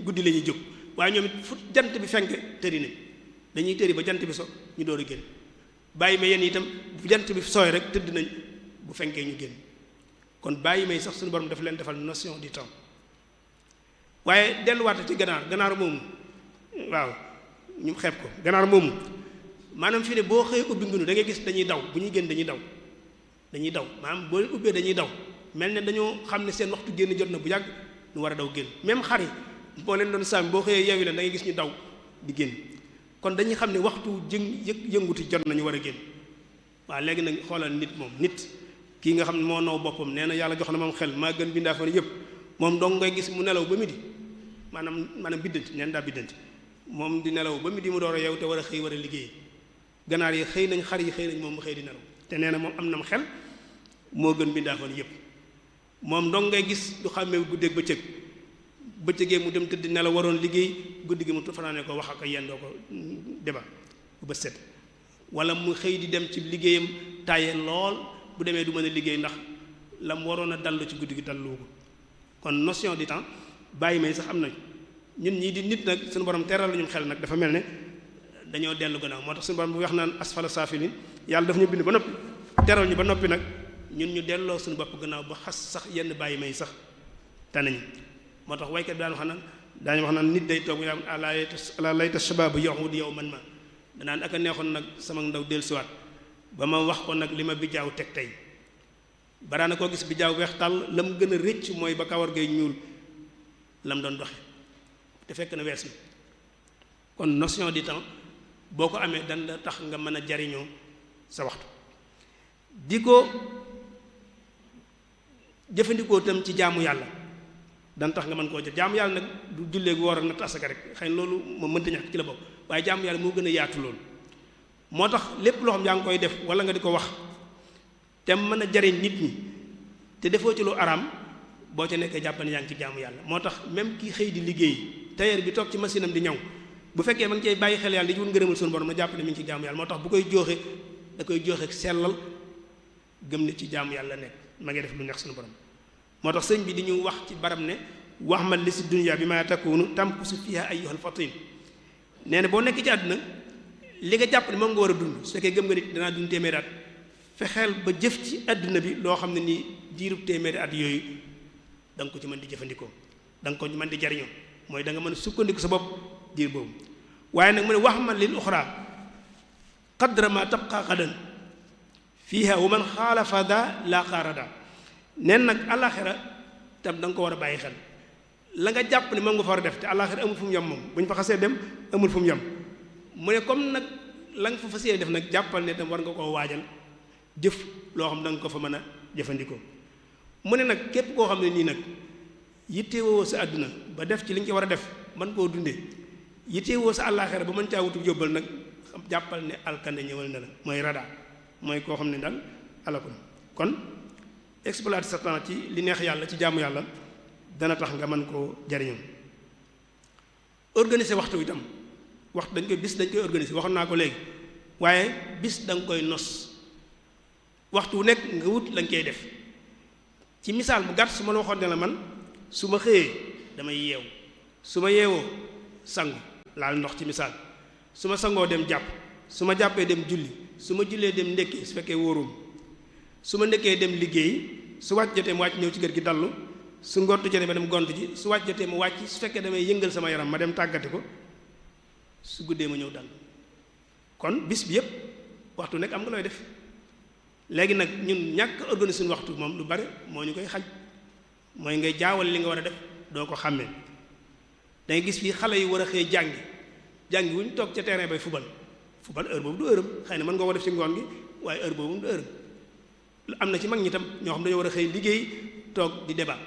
guddi la ñuy jóg waaye ñoom it fu jant bi fenk tëri nañ dañuy tëri ba jant bi so ñu door a génn bàyyi ma yenn itam bu jant bi sooy rek tëdd nañ bu fenkee ñu génn kon bàyyi may sax suñu borom dafa leen defal notion du temps waaye delluwaat ci ganaar moomu waaw ñu xeeb ko ganaar moomu maanaam fii ne boo xëyee ubbi ngunu da ngay gis dañuy daw bu ñuy génn dañuy daw maanaam boo leen ubbee dañuy daw mel ne dañoo xam ne seen waxtu génn jot na bu yàgg ñu war a daw génn même xar yi boo leen doon sàmm boo xëyee yeewi leen da ngay gis ñu daw di génn kon dañuy xam ne waxtu yënguti jot nañu war a génn waaw léegi nag xoolal nit moom nit kii nga xam ne moo naw boppam nee na yàlla jox na moom xel maa gën bindaa fa yëpp moom dong ngay gis mu nelaw ba midi maanaam biddanti neen daa biddanti moom di nelaw ba midi mu door a yeew te war a xëy war a liggéey ganaar yi xëy nañ xar yi xëy nañ moom mu xëy di nelaw te nee na moom am nam xel moo gën bindaa fa yëpp moom dong ngay gis du xàmmee guddeeg bëccëgee mu dem tëdd nelaw waroon liggéey guddi gi mu fanaane ko wax ak yendoo ko débat bu bët set wala mu xëy di dem ci liggéeyam tàyyee lool bu demee du mën a liggéey ndax la mu waroon a dallu ci guddi gi dallu ko kon notion du temps bàyyi may sax am nañ ñun ñii di nit nag suñu borom teral la ñu xel nag dafa mel ne dañoo dellu gannaaw moo tax suñu borom bu wax naan asfala saafilin yàlla daf ñu bind ba noppi teral ñu ba noppi nag ñun ñu delloo suñu bopp gannaaw ba xas sax yenn bàyyi may sax tanañu moo tax waykat bi daañu wax naan nit day toog yaa ala layta shababu yahud yow man ma danaan ak a neexoon nag sama ndaw dellusiwaat ba ma wax ko nag li ma bijaaw teg tey baraana koo gis bijaaw weex tàll la mu gën a rëcc mooy ba kawar gay ñuul la mu doon doxe te fekk na wees na kon notion du temps boo ko amee dan la tax nga mën a jariñoo sa waxtu di ko jëfandikoo tam ci jaamu yàlla dan tax nga mën koo jël jaamu yàlla nag du jullee gu war a natt asaka rek xëy na loolu moom mënta ñàkk ci la bokk waaye jaamu yàlla moo gën a yaatu loolu moo tax lépp loo xam yaa ngi koy def wala nga di ko wax te mën a jariñ nit ñi te defoo ci lu araam boo ca nekkee jàpp ne yaa ngi ci jaamu yàlla moo tax même kii xëy di liggéey tailleur bi toog ci machine am di ñaw bu fekkee ma ngi cay bàyyi xel yàlla di wut ngërëmal suñu borom na jàpp ne mi ngi ci jaamu yàlla moo tax bu koy jooxe da koy jooxe sellal gëm ne ci jaamu yàlla nekk ma ngi def lu neex suñu borom moo tax sëñ bi di ñu wax ci barab ne wax ma li si dunya bi ma takunu tamkusu fiha ayyuhal fatin nee na boo nekk ci àdduna li nga jàpp ne moom nga war a dund su fekkee gëm nga nit danaa dund téeméeri at fexeel ba jëf ci àdduna bi loo xam ne nii diirub téeméeri at yooyu da nga ko ci mën di jëfandikoo da nga ko mën di jariñoo mooy da nga mën a sukkandiku sa bopp diir boobu waaye nag mu ne wax man lil uxra qadra ma tabqa qadan fiha wa man xaalafa da la qaarada neen nag alaxira tam da nga ko war a bàyyi xel la nga jàpp ne moom nga fa war a def te àllaaxira amul fu mu yem moom bu ñu fa xasee dem amul fu mu yem mu ne comme nag la nga fa fas yéene def nag jàppal ne tam war nga koo waajal jëf loo xam da nga ko fa mën a jëfandikoo mu ne nag képp koo xam ne nii nag yittewoo sa àdduna ba def ci li nga ci war a def mën koo dundee yittewoo sa àllaaxira ba mën caa wutu yóbbal nag jàppal ne alkande ñëwal na la mooy rada mooy koo xam ne daal alaku na kon exploiter sa temps ci li neex yàlla ci jaamu yàlla dana tax nga mën koo jariñoo organiser waxtu itam waxtu dañ koy organiser waxoon naa ko léegi waaye bis da nga koy nos waxtu wu nekk nga wut la nga koy def ci misaal bu gàtt su ma la waxoon ne la man su ma xëyee damay yeewu su ma yeewoo sangu laal ndox ci misaal su ma sangoo dem jàpp su ma jàppee dem julli su ma jullee dem ndékki su fekkee wóorum su ma ndekkee dem liggéey su wàcc jotee mu wàcc ñëw ci kër gi dallu su ngont jotee ma dem gont ji su wàcc jotee mu wàcc su fekkee damay yëngal sama yaram ma dem tàggati ko su guddee ma ñëw dal kon bis bi yépp waxtu nekk am nga looy def léegi nag ñun ñàkk organiser suñu waxtu moom lu bari moo ñu koy xaj mooy ngay jaawal li nga war a def doo ko xàmmee da ngay gis fii xale yu war a xëy jàngi wu ñu toog ca terrain bay fubal heure boobu du heure xëy na mën nga ko def ci ngoon gi waaye heure boobu du heure am na ci mag ñi tam ñoo xam dañoo war a xëy liggéey toog di débat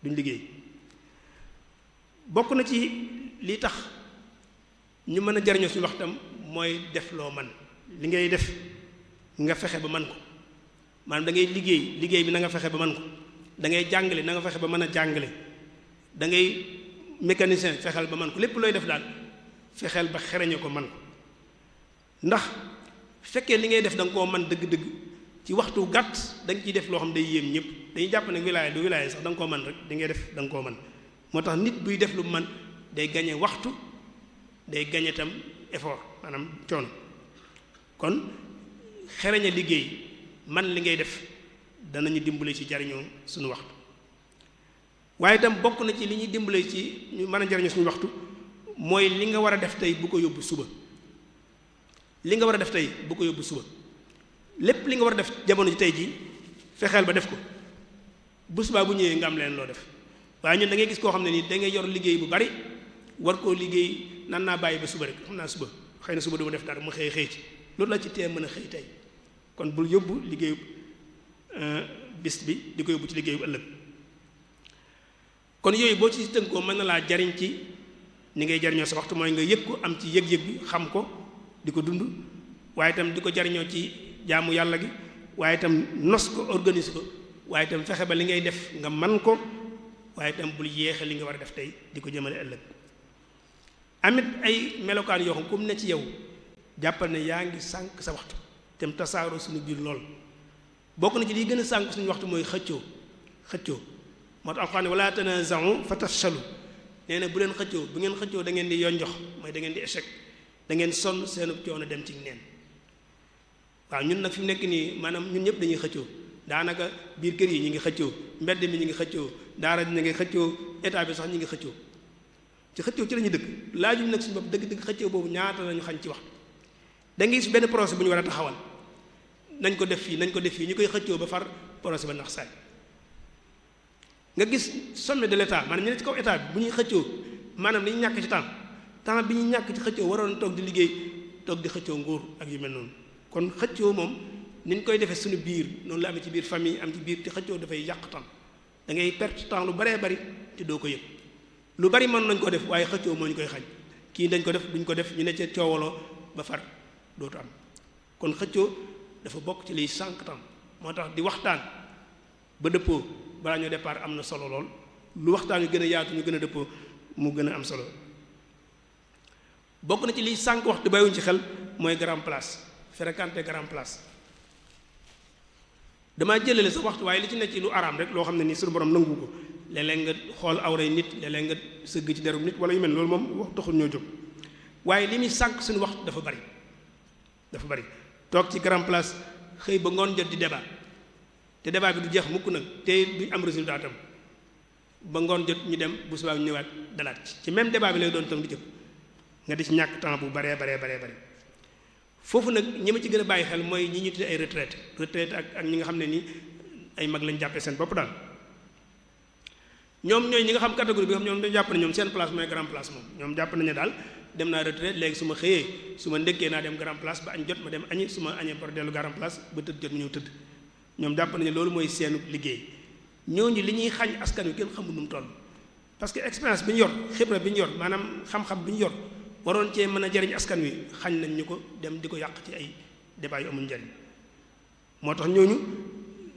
duñ liggéey bokk na ci li tax ñu mën a jariñoo suñu waxtam mooy def loo man li ngay def nga fexe ba man ko maanaam da ngay liggéey bi na nga fexe ba man ko da ngay jàngale na nga fexe ba mën a jàngale da ngay mécanicien fexeel ba man ko lépp looy def daal fexeel ba xereñe ko man ko ndax fekkee li ngay def da nga koo man dëgg-dëgg ci waxtu gàtt da nga ciy def loo xam day yéem ñëpp dañuy jàpp ne wilaaya du wilaaya sax da nga koo man rek di ngay def da nga koo man moo tax nit buy def lu man day gañe waxtu day gañe tam effort maanaam coono kon xereñe liggéey man li ngay def danañu dimbale ci jariñoo suñu waxtu waaye itam bokk na ci li ñuy dimbale ci ñu mën a jariñoo suñu waxtu mooy li nga war a def tey bu ko yóbbu suba li nga war a def tey bu ko yóbbu suba lépp li nga war a def jamono ji tey jii fexeel ba def ko bu subaa bu ñëwee nga am leen loo def waaye ñun da ngay gis koo xam ne nii da ngay yor liggéey bu bari war koo liggéey nan naa bàyyi ba suba rek xam naa suba xëy na suba du ma def dara mu xëy ci loolu la ci tee mën a xëy tey kon bul yóbbu liggéeyu bis bi di ko yóbbu ci liggéeyu ëllëg kon yooyu boo ci tënkoo mën na laa jariñ ci ni ngay jariñoo sa waxtu mooy nga yëg ko am ci yëg-yëg bi xam ko di ko dund waaye itam di ko jariñoo ci jaamu yàlla gi waaye itam nos ko organise ko waaye itam fexe ba li ngay def nga man ko waaye itam bul yéexe li nga war a def tey di ko jëmale ëllëg amit ay melokaan yoo xam comme ne ci yow jàppal ne yaa ngi sànq sa waxtu tem tasaaroo suñu biir lool bokk na ci liy gën a sànq suñu waxtu mooy xëccoo moo tax alxuraan wala tanaza'u fa tafshalu nee na bu leen xëccoo bu ngeen xëccoo da ngeen di yonjox mooy da ngeen di échec da ngeen sonn seenu coono dem ci neen waaw ñun nag fi mu nekk nii maanaam ñun ñëpp dañuy xëccoo daanaka biir kër yi ñu ngi xëccoo mbedd mi ñu ngi xëccoo daara ñu ngi xëccoo état bi sax ñu ngi xëccoo ci xëccoo ci la ñuy dëkk laajuñ nag suñu bopp dëgg-dëgg xëccoo boobu ñaata lañu xañ ci waxtu da ngay gis benn projet bu ñu war a taxawal nañ ko def fii ñu koy xëccoo ba far projet ba nax saay nga gis sommet de l'état maanaam ñu ne ci kaw état bi bu ñuy xëccoo maanaam li ñu ñàkk ci temps bi ñu ñàkk ci xëccoo waroon toog di liggéey toog di xëccoo nguur ak yu mel noonu kon xëccoo moom ni ñu koy defee suñu biir noonu la amee ci biir famille am ci biir te xëccoo dafay yàq temps da ngay perte temps lu baree bari te doo ko yëg lu bari mën nañ ko def waaye xëccoo moo ñu koy xañ kii dañ ko def duñ ko def ñu ne ca coowaloo ba far dootu am kon xëccoo dafa bokk ci liy sànq temps moo tax di waxtaan ba dëppoo balaa ñoo départ am na solo lool lu waxtaan yu gën a yaatu ñu gën a dëppoo mu gën a am solo bokk na ci liy sànq waxtu bàyyiwuñ ci xel mooy grand place fréquenter grand place damaa jëlale sa waxtu waaye li ci nekk ci lu araam rek loo xam ne nii suñu borom nangu ko léeg-léeg nga xool awray nit léeg-léeg nga sëgg ci derum nit wala yu mel loolu moom wax taxul ñoo jóg waaye li muy sànq suñu waxtu dafa bari toog ci grand place xëy ba ngoon jot di débat te débat bi du jeex mukk nag te duñ am résultat tam ba ngoon jot ñu dem bu subaa ñëwaat dalaat ci même débat bi lay doon tam di jëpp nga di ci ñàkk temps bu baree foofu nag ñi ma ci gën a bàyyi xel mooy ñi ñu tuddee ay retraite ak ñi nga xam ne ni ay mag lañ jàppee seen bopp daal ñoom ñooy ñi nga xam catégorie bi nga xam ñoom dañu jàpp ne ñoom seen place mooy grand place moom ñoom jàpp nañu daal dem naa retraite léegi su ma xëyee su ma ndékkee naa dem grand place ba añ jot ma dem añi su ma añee par dellu grand place ba tëdd jot ma ñëw tëdd ñoom jàpp nañu loolu mooy seenu liggéey ñooñu li ñuy xañ askan wi kenn xamul nu mu toll parce que expérience bi ñu yor xibra bi ñu yor maanaam xam-xam bi ñu yor waroon cee mën a jariñ askan wi xañ nañ ñu ko dem di ko yàq ci ay débat yu amul njariñ moo tax ñooñu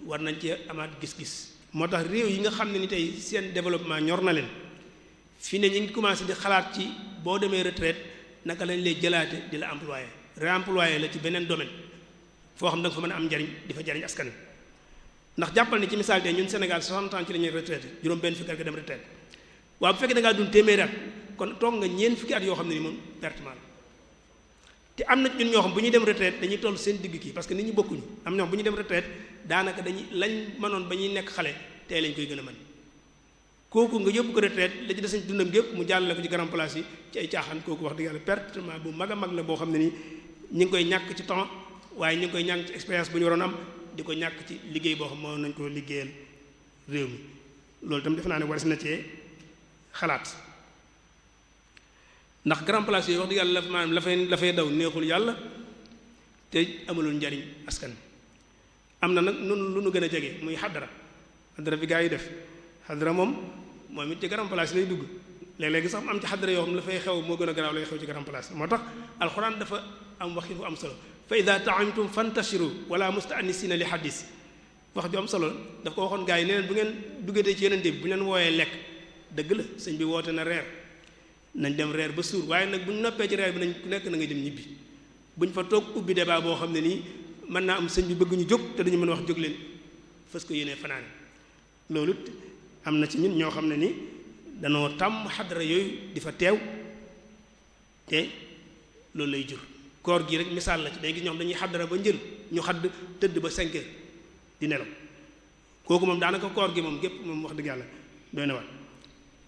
war nañ cee amaat gis-gis moo tax réew yi nga xam ne ni tey seen développement ñor na leen fi ne ñu ngi commencé di xalaat ci boo demee retraite naka lañ lay jëlaate di la employé réemployé la ci beneen domaine foo xam da nga fa mën a am njariñ di fa jariñ askan wi ndax jàppal ni ci misaal tey ñun Sénégal 60 ans ci la ñuy retraité juróom benn fukki at nga dem retraite waaw bu fekkee da ngaa dund téeméeri at kon toog nga ñeent fukki at yoo xam ne ni moom pertement la te am na ñun ñoo xam bu ñuy dem retraite dañuy toll seen digg kii parce que nit ñi bokkuñu am ñoo xam bu ñuy dem retraite daanaka dañuy lañ mënoon ba ñuy nekk xale tey lañ koy gën a mën kooku nga yóbbu ko retraite la ci des dundam gépp mu jàllale ko ci grand place yi ci ay caaxaan kooku wax dëgg yàlla pertement bu mag a mag la boo xam ne ni ñi ngi koy ñàkk ci temps waaye ñi ngi koy ñàkk ci expérience bu ñu waroon am di ko ñàkk ci liggéey boo xam moo nañ ko liggéeyal réew mi loolu itam defe naa ne waris na cee xalaat ndax grand place yooyu wax dëgg yàlla maanaam la fay daw neexul yàlla te amalul njariñ askan am na nag nun lu nu gën a jege muy xadara bi gaa yi def xadara moom it ci grand place lay dugg léeg-léegi sax am ci xadara yoo xam la fay xew moo gën a garaaw lay xew ci grand place moo tax alxuraan dafa am waxin fu am solo fa ida taamtum fantashiru wala mustaanisina li xadis wax ju am solo daf ko waxoon gaa yi ne leen bu ngeen duggatee ci yeneen bi bu ñu leen wooyee lekk dëgg la sëñ bi woote na reer nañ dem reer ba suur waaye nag bu ñu noppee ci reer bi nañ ku nekk na ngay dem ñibbi buñ fa toog ubbi débat boo xam ne nii mën naa am sëñ bi bëgg ñu jóg te dañu mën a wax jóg leen fas ko yéenee fanaane loolu am na ci ñun ñoo xam ne ni danoo tàmm xadara yooyu di fa teew te loolu lay jur koor gi rek misaal la ci day gis ñoo xam dañuy xadara ba njël ñu xadd tëdd ba 5 heures di nelaw kooku moom daanaka koor gi moom gépp moom wax dëgg yàlla doy na waat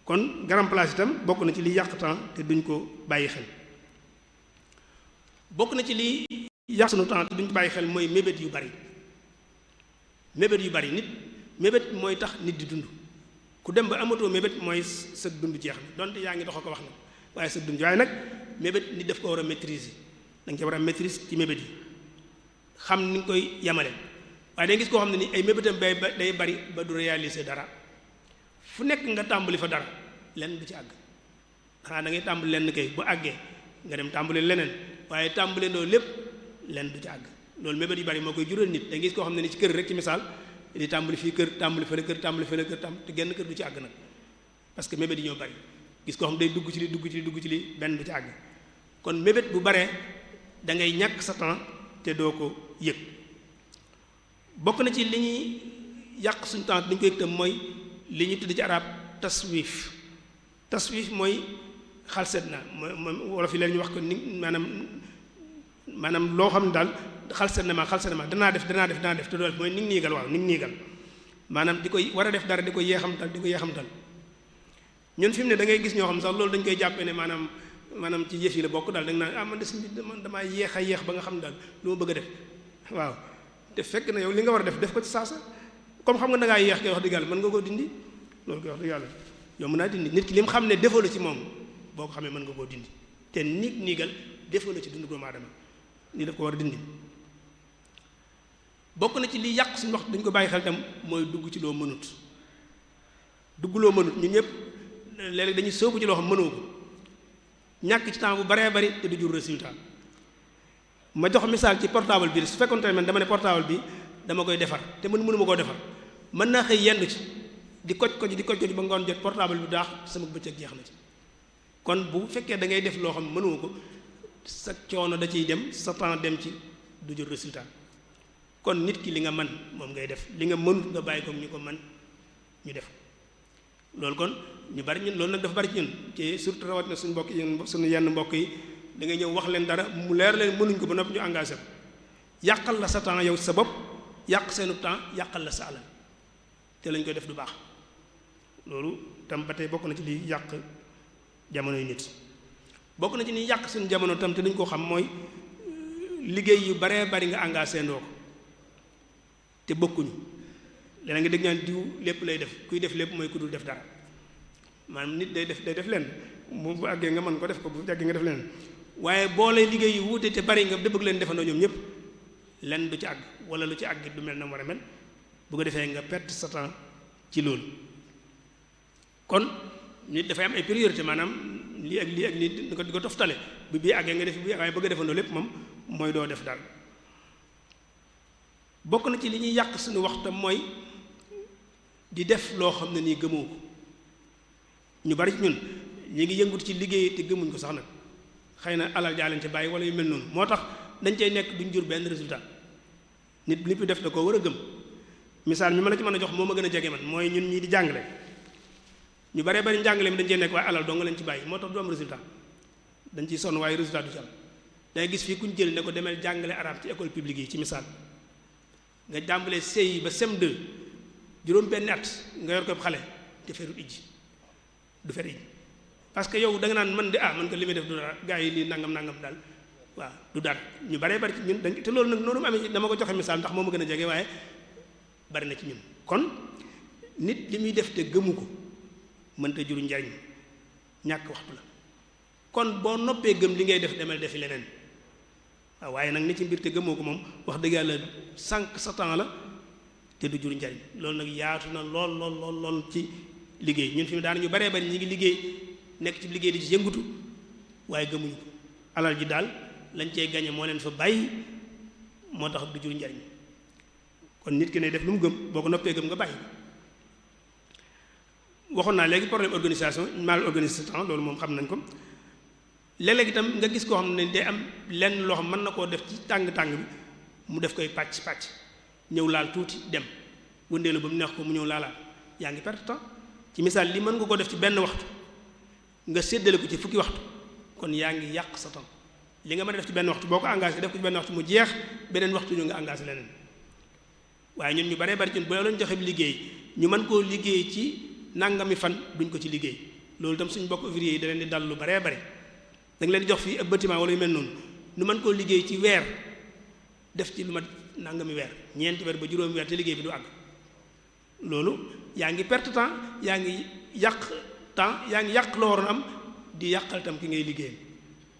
kon grand place itam bokk na ci liy yàq temps te duñ ko bàyyi xel bokk na ci liy yàq sunu temps te duñ ko bàyyi xel mooy mébét yu bari nit mébét mooy tax nit di dund ku dem ba amatoo mébét mooy sa dund jeex na donte yaa ngi dox ko wax na waaye sa dund waaye nag mébét nit daf ko war a maîtriser da nga ci war a maîtrise ci mébét yi xam ni nga koy yamale waaye day gis koo xam ne ni ay mébétam day bari ba du réaliser dara fu nekk nga tàmbali fa dara lenn du ci àgg xanaa da ngay tàmbali lenn kay bu àggee nga dem tàmbali leneen waaye tàmbali ndoo lépp lenn du ci àgg loolu mébét yu bari moo koy jural nit da ngay gis koo xam ne ni ci kër rek ci misaal di tàmbali fii kër tàmbali fële kër tàmbali fële kër te genn kër du ci àgg nag parce que mébét yi ñoo bari gis koo xam day dugg ci li dugg ci li benn du ci àgg kon mébét bu baree da ngay ñàkk sa temps te doo ko yëg bokk na ci li ñuy yàq suñu temps dañu ko yëg tam mooy li ñu tudd ci arab taswif mooy xalset na mooy wolof yi leen ñu wax ko ni maanaam loo xam ne daal xalset na ma danaa def te doo def mooy ni ngi niigal waaw ni ngi niigal maanaam di koy war a def dara di ko yeexamtal ñun fi mu ne da ngay gis ñoo xam sax loolu dañ koy jàppee ne maanaam ci yëf yi la bokk daal da nga naan man de man damaa yeex ba nga xam daal lu ma bëgg a def waaw te fekk na yow li nga war a def ko ci saasa comme xam nga da ngaa yeex koy wax dëgg yàlla mën nga koo dindi loolu koy wax dëgg yàlla yow mën naa dindi nit ki li mu xam ne défaut la ci moom boo ko xamee mën nga koo dindi te niigal défaut la ci dundu doomu aadama ni daf ko war a dindi bokk na ci li yàq suñu wax dañ ko bàyyi xel tam mooy dugg ci loo mënut ñun ñëpp léeg-léeg dañuy soobu ci loo xam mënoo ko ñàkk ci temps bu baree bari te du jur résultat ma jox misaal ci portable bi su fekkoon tamit man dama ne portable bi dama koy defar te mënuma koo defar mën naa xëy yendu ci di koj ba ngoon jot portable bi daax sama bëccëg jeex na ci kon bu fekkee da ngay def loo xam mënoo ko sa coono da ciy dem sa temps dem ci du jur résultat kon nit ki li nga man moom ngay def li nga mënut nga bàyyi ko ñu ko man ñu def loolu kon ñu bari ñun loolu nag dafa bari ci ñun ci surtout rawat na suñu mbokk yi suñu yenn mbokk yi da ngay ñëw wax leen dara mu leer leen mënuñ ko ba noppi ñu engagé ko yàqal la sa temps yow sa bopp yàq seenu temps yàqal la sa alal te lañ koy def du baax loolu tam ba tey bokk na ci li yàq jamono yu nit bokk na ci ni yàq suñu jamono tam te dañ ko xam mooy liggéey yu baree bari nga engagé ndoo ko te bokkuñu léeg nga dégg ñaan diw lépp lay def kuy def lépp mooy ku dul def dara maanaam nit day def leen bu àggee nga mën ko def ko bu àggee nga def leen waaye boole liggéey yu wuute te bari nga bëgg leen defandoo ñoom ñëpp lenn du ci àgg wala lu ci àgg du mel na mu war a mel bu ko defee nga perte sa temps ci loolu kon nit dafay am ay priorité maanaam lii ak lii ak lii di ko toftale bi bii àggee nga def bi waaye bëgg a defandoo lépp moom mooy doo def daal bokk na ci li ñuy yàq suñu waxtam mooy di def loo xam ne nii gëmoo ko ñu bari ci ñun ñu ngi yëngut ci liggéey te gëmuñ ko sax nag xëy na alal jaa leen ci bàyyi wala yu mel noonu moo tax dañ cay nekk duñ jur benn résultat nit li fi def da koo war a gëm misaal mi ma la ci mën a jox moo ma gën a jege man mooy ñun ñii di jàngale ñu baree bari njàngale mi dañ cee nekk waaye alal doo nga leen ci bàyyi moo tax du am résultat dañ ciy sonn waaye résultat du ci am day gis fii kuñ jël ne ko demee jàngale arabe ci école publique yi ci misaal nga jàmbalee CI ba CM2 juróom benn at nga yor ko xale te ferut ijji du fer ijji parce que yow da nga naan man de man ko li may def du dara gars yi lii nangam daal waaw du dara ñu baree bari ci ñun dañ te loolu nag noonu mu amee dama ko joxe misaal ndax moo ma gën a jege waaye bari na ci ñun kon nit li muy def te gëmu ko mënta juru njariñ ñàkk waxtu la kon boo noppee gëm li ngay def demal defi leneen waaw waaye nag ni ci mbir te gëmoo ko moom wax dëgg yàlla sànq sa temps la te du juru njariñ loolu nag yaatu na lool ci liggéey ñun fi mu daan ñu baree bari ñi ngi liggéey nekk ci liggéey di ci yëngutu waaye gëmuñu ko alal ji daal lañ cey gañe moo leen fa bàyyi moo tax du jur njariñ kon nit ki ne def lu mu gëm boo ko noppee gëm nga bàyyi waxoon naa léegi problème organisation mal organisé temps loolu moom xam nañ ko léeg-léeg itam nga gis koo xam ne day am lenn loo xam mën na koo def ci tàng-tàng bi mu def koy pàcc ñëw laal tuuti dem wëndeelu ba mu neex ko mu ñëw laalaat yaa ngi perte temps ci misaal li mën nga ko def ci benn waxtu nga séddale ko ci fukki waxtu kon yaa ngi yàq sa temps li nga mën a def ci benn waxtu boo ko engagé def ko ci benn waxtu mu jeex beneen waxtu ñu nga engagé leneen waaye ñun ñu baree bari ci boo leen joxe liggéey ñu mën koo liggéey ci nangami fan duñ ko ci liggéey loolu itam suñu bokk ouvrier yi da leen di dal lu baree bari da nga leen di jox fii ab bâtiment wala yu mel noonu ñu mën koo liggéey ci weer def ci lu ma nangami weer ñeenti weer ba juróomi weer te liggéey bi du àgg loolu yaa ngi perte temps yaa ngi yàq temps yaa ngi yàq loo waroon am di yàqal tam ki ngay liggéeyal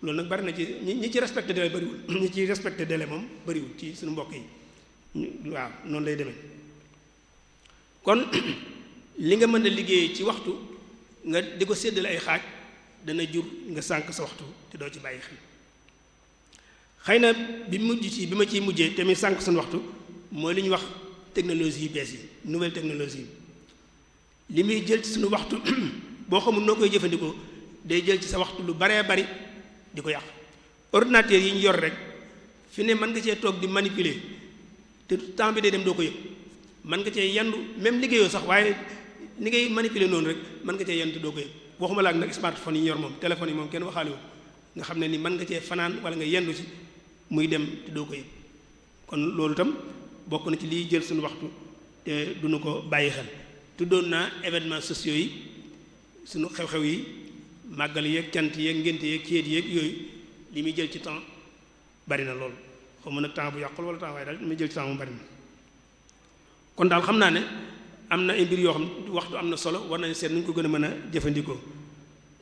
loolu nag bari na ci ñi ci respecté délai bariwul ñi ci respecté délai moom bariwul ci suñu mbokk yi waaw noonu lay demee kon li nga mën a liggéey ci waxtu nga di ko séddale ay xaaj dana jur nga sànq sa waxtu te doo ci bàyyi xel xëy na bi ma ciy mujjee te muy sànq suñu waxtu mooy li ñuy wax technologie yu bees yi nouvelle technologie yi li muy jël ci suñu waxtu boo xamul noo koy jëfandikoo day jël ci sa waxtu lu baree bari di ko yàq ordinateur yi ñu yor rek fi ne mën nga cee toog di manipuler te temps bi day dem doo ko yëg mën nga cee yendu même liggéeyoo sax waaye ni ngay manipuler noonu rek mën nga cee yendu te doo ko yëg waxuma la ak nag smartphone yi ñu yor moom téléphone yi moom kenn waxaale wu nga xam ne ni mën nga cee fanaan wala nga yendu ci muy dem te doo ko yëg kon loolu itam bokk na ci liy jël suñu waxtu te duñu ko bàyyi xel tuddoon naa événements sociaux yi suñu xew-xew yi màggal yeeg cant yeeg ngénte yeeg céet yeeg yooyu li muy jël ci temps bari na lool xaw ma nag temps bu yàqul wala temps waaye daal li muy jël ci temps mu bari na kon daal xam naa ne am na ay mbir yoo xam waxtu am na solo war nañ seet nu ñu ko gën a mën a jëfandikoo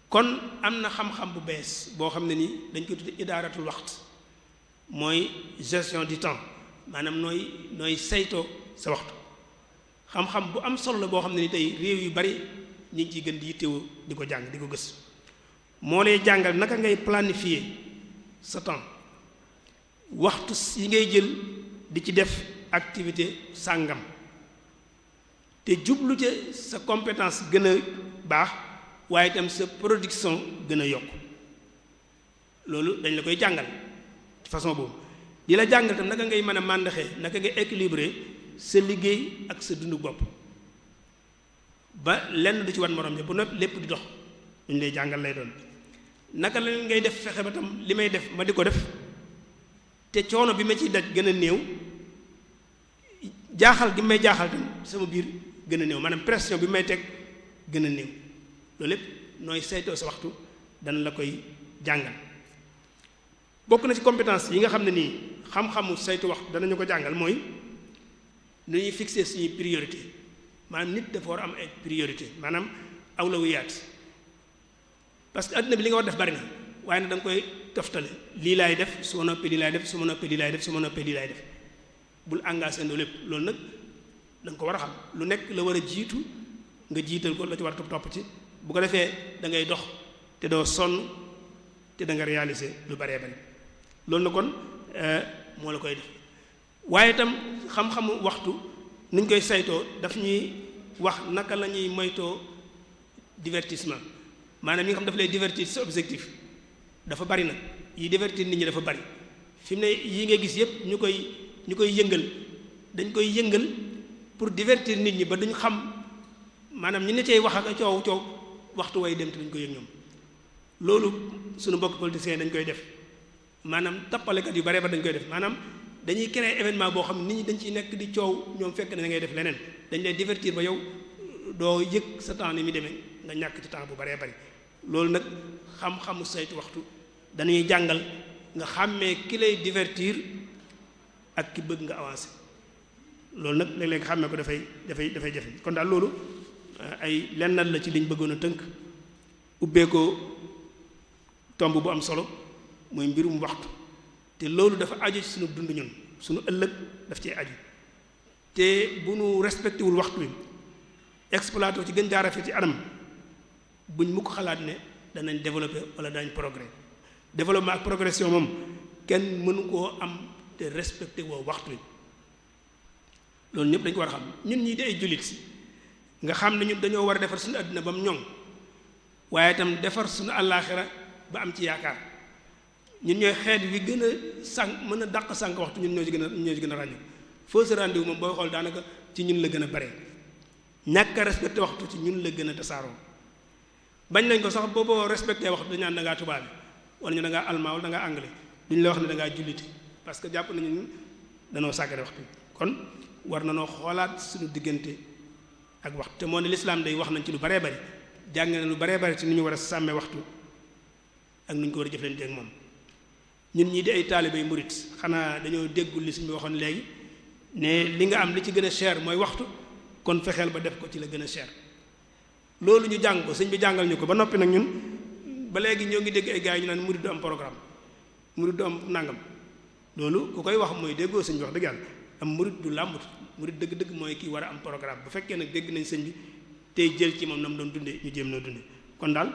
kon am na xam-xam bu bees boo xam ne nii dañ koy tudde idaaratul waxt mooy gestion du temps maanaam nooy saytoo sa waxtu xam-xam bu am solo la boo xam ne ni tey réew yu bari ñu ngi ciy gën di yittewoo di ko jàng di ko gës moo lay jàngal naka ngay planifier sa temps waxtu yi ngay jël di ci def activité sàngam te jublu ca sa compétence gën a baax waaye itam sa production gën a yokk loolu dañ la koy jàngal ci façon boobu di la jàngal tam naka ngay mën a màndaxee naka ngay équilibrer sa liggéey ak sa dundu bopp ba lenn du ci wan morom ja bu noppi lépp di dox lu ñu lay jàngal lay doon naka la ngay def fexe ba tam li may def ma di ko def te coono bi ma ciy daj gën a néew jaaxal gi may jaaxal tam sama biir gën a néew maanaam pression bi may teg gën a néew loolu lépp nooy saytoo sa waxtu dana la koy jàngal bokk na ci compétence yi nga xam ne nii xam-xamu saytu waxtu danañu ko jàngal mooy nu ñuy fixer suñuy priorité maanaam nit dafa war a am ay priorité maanaam awlawiyaat parce que adduna bi li nga war def bari na waaye nag da nga koy toftale lii laay def su ma noppee lii laay def su ma noppee lii laay def su ma noppee lii laay def bul engagé ndoo lépp loolu nag da nga ko war a xam lu nekk la war a jiitu nga jiital ko la ci war a topp ci bu ko defee da ngay dox te doo sonn te da nga réaliser lu baree bari loolu na kon moo la koy def waaye itam xam-xamu waxtu nuñ koy saytoo daf ñuy wax naka la ñuy moytoo divertissement maanaam yi nga xam daf lay divertir sa objectif dafa bari nag yi divertir nit ñi dafa bari fi mu ne yii ngay gis yépp ñu koy yëngal dañ koy yëngal pour divertir nit ñi ba duñ xam maanaam ñi ne cay wax ak coow waxtu way dem te duñ ko yëg ñoom loolu suñu mbokk politiciens dañ koy def maanaam tappalekat yu bare ba dañ koy def maanaam dañuy créer événement boo xam nit ñi dañ ciy nekk di coow ñoom fekk na da ngay def leneen dañ lay divertir ba yow doo yëg sa temps ni mi demee nga ñàkk ci temps bu baree bari loolu nag xam-xamu saytu waxtu dañuy jàngal nga xàmmee ki lay divertir ak ki bëgg nga avancer loolu nag léeg-léeg xàmmee ko dafay jafe kon daal loolu ay lennal la ci liñ bëggoon a tënk ubbee ko tomb bu am solo mooy mbirum waxtu te loolu dafa aju ci suñu dund ñun suñu ëllëg daf cee aju te bu nu respecté wul waxtu wi exploité ci gën jaa rafet ci anam buñ mu ko xalaat ne danañ développé wala danañ progrès développement ak progression moom kenn mënu koo am te respecté woo waxtu wi loolu ñëpp dañ ko war a xam ñun ñii di ay jullit nga xam ne ñun dañoo war a defar suñu àddina ba mu ñoŋ waaye itam defar suñu àllaaxira ba am ci yaakaar ñun ñooy xeet wi gën a sànq mën a dàq sànq waxtu ñun ñoo ci gën a ràññu foo sa rendez-vous moom booy xool daanaka ci ñun la gën a bare ñàkk a respecté waxtu ci ñun la gën a tasaaroo bañ nañ ko sax booboo respecté waxtu dañu naan da ngaa tubaab wala ñu da ngaa allemand wala da ngaa anglais duñ la wax ne da ngaa julliti parce que jàpp nañu ñun danoo sàggane waxtu kon war na noo xoolaat suñu diggante ak waxtu te moo ne lislaam day wax nañ ci lu baree bari jàng na lu baree bari ci ni ñu war a sàmmee waxtu ak nu ñu ko war a jëflante ak moom ñun ñii di ay taalibey murit xanaa dañoo déggul li suñu waxoon léegi ne li nga am li ci gën a cher mooy waxtu kon fexeel ba def ko ci la gën a cher loolu ñu jàng ko sëñ bi jàngal ñu ko ba noppi nag ñun ba léegi ñoo ngi dégg ay gars yi ñu naan murit du am programme murit du am nangam loolu ku koy wax mooy déggoo sëñ bi wax dëgg yàlla am murit du làmbut murit dëgg-dëgg mooy kii war a am programme bu fekkee nag dégg nañ sëñ bi tey jël ci moom na mu doon dundee ñu jéem noo dundee kon daal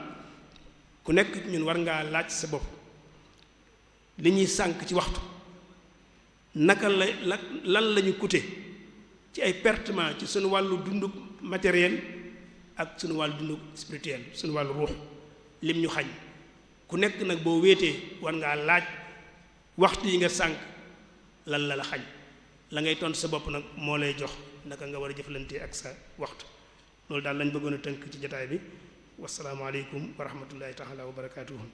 ku nekk ñun war ngaa laaj sa bopp li ñuy sànk ci waxtu naka lan la ñu coûté ci ay pertement ci suñu wàllu dundu matériel ak suñu wàllu dundu spirituel suñu wàllu ruux lim ñu xañ ku nekk nag boo wéetee war ngaa laaj waxtu yi nga sànk lan la xañ la ngay tontu sa bopp nag moo lay jox naka nga war a jëflante ak sa waxtu loolu daal lañ bëggoon a tënk ci jotaay bi wassalaamu aleykum wa rahmatullahi taala wa barakaatuhu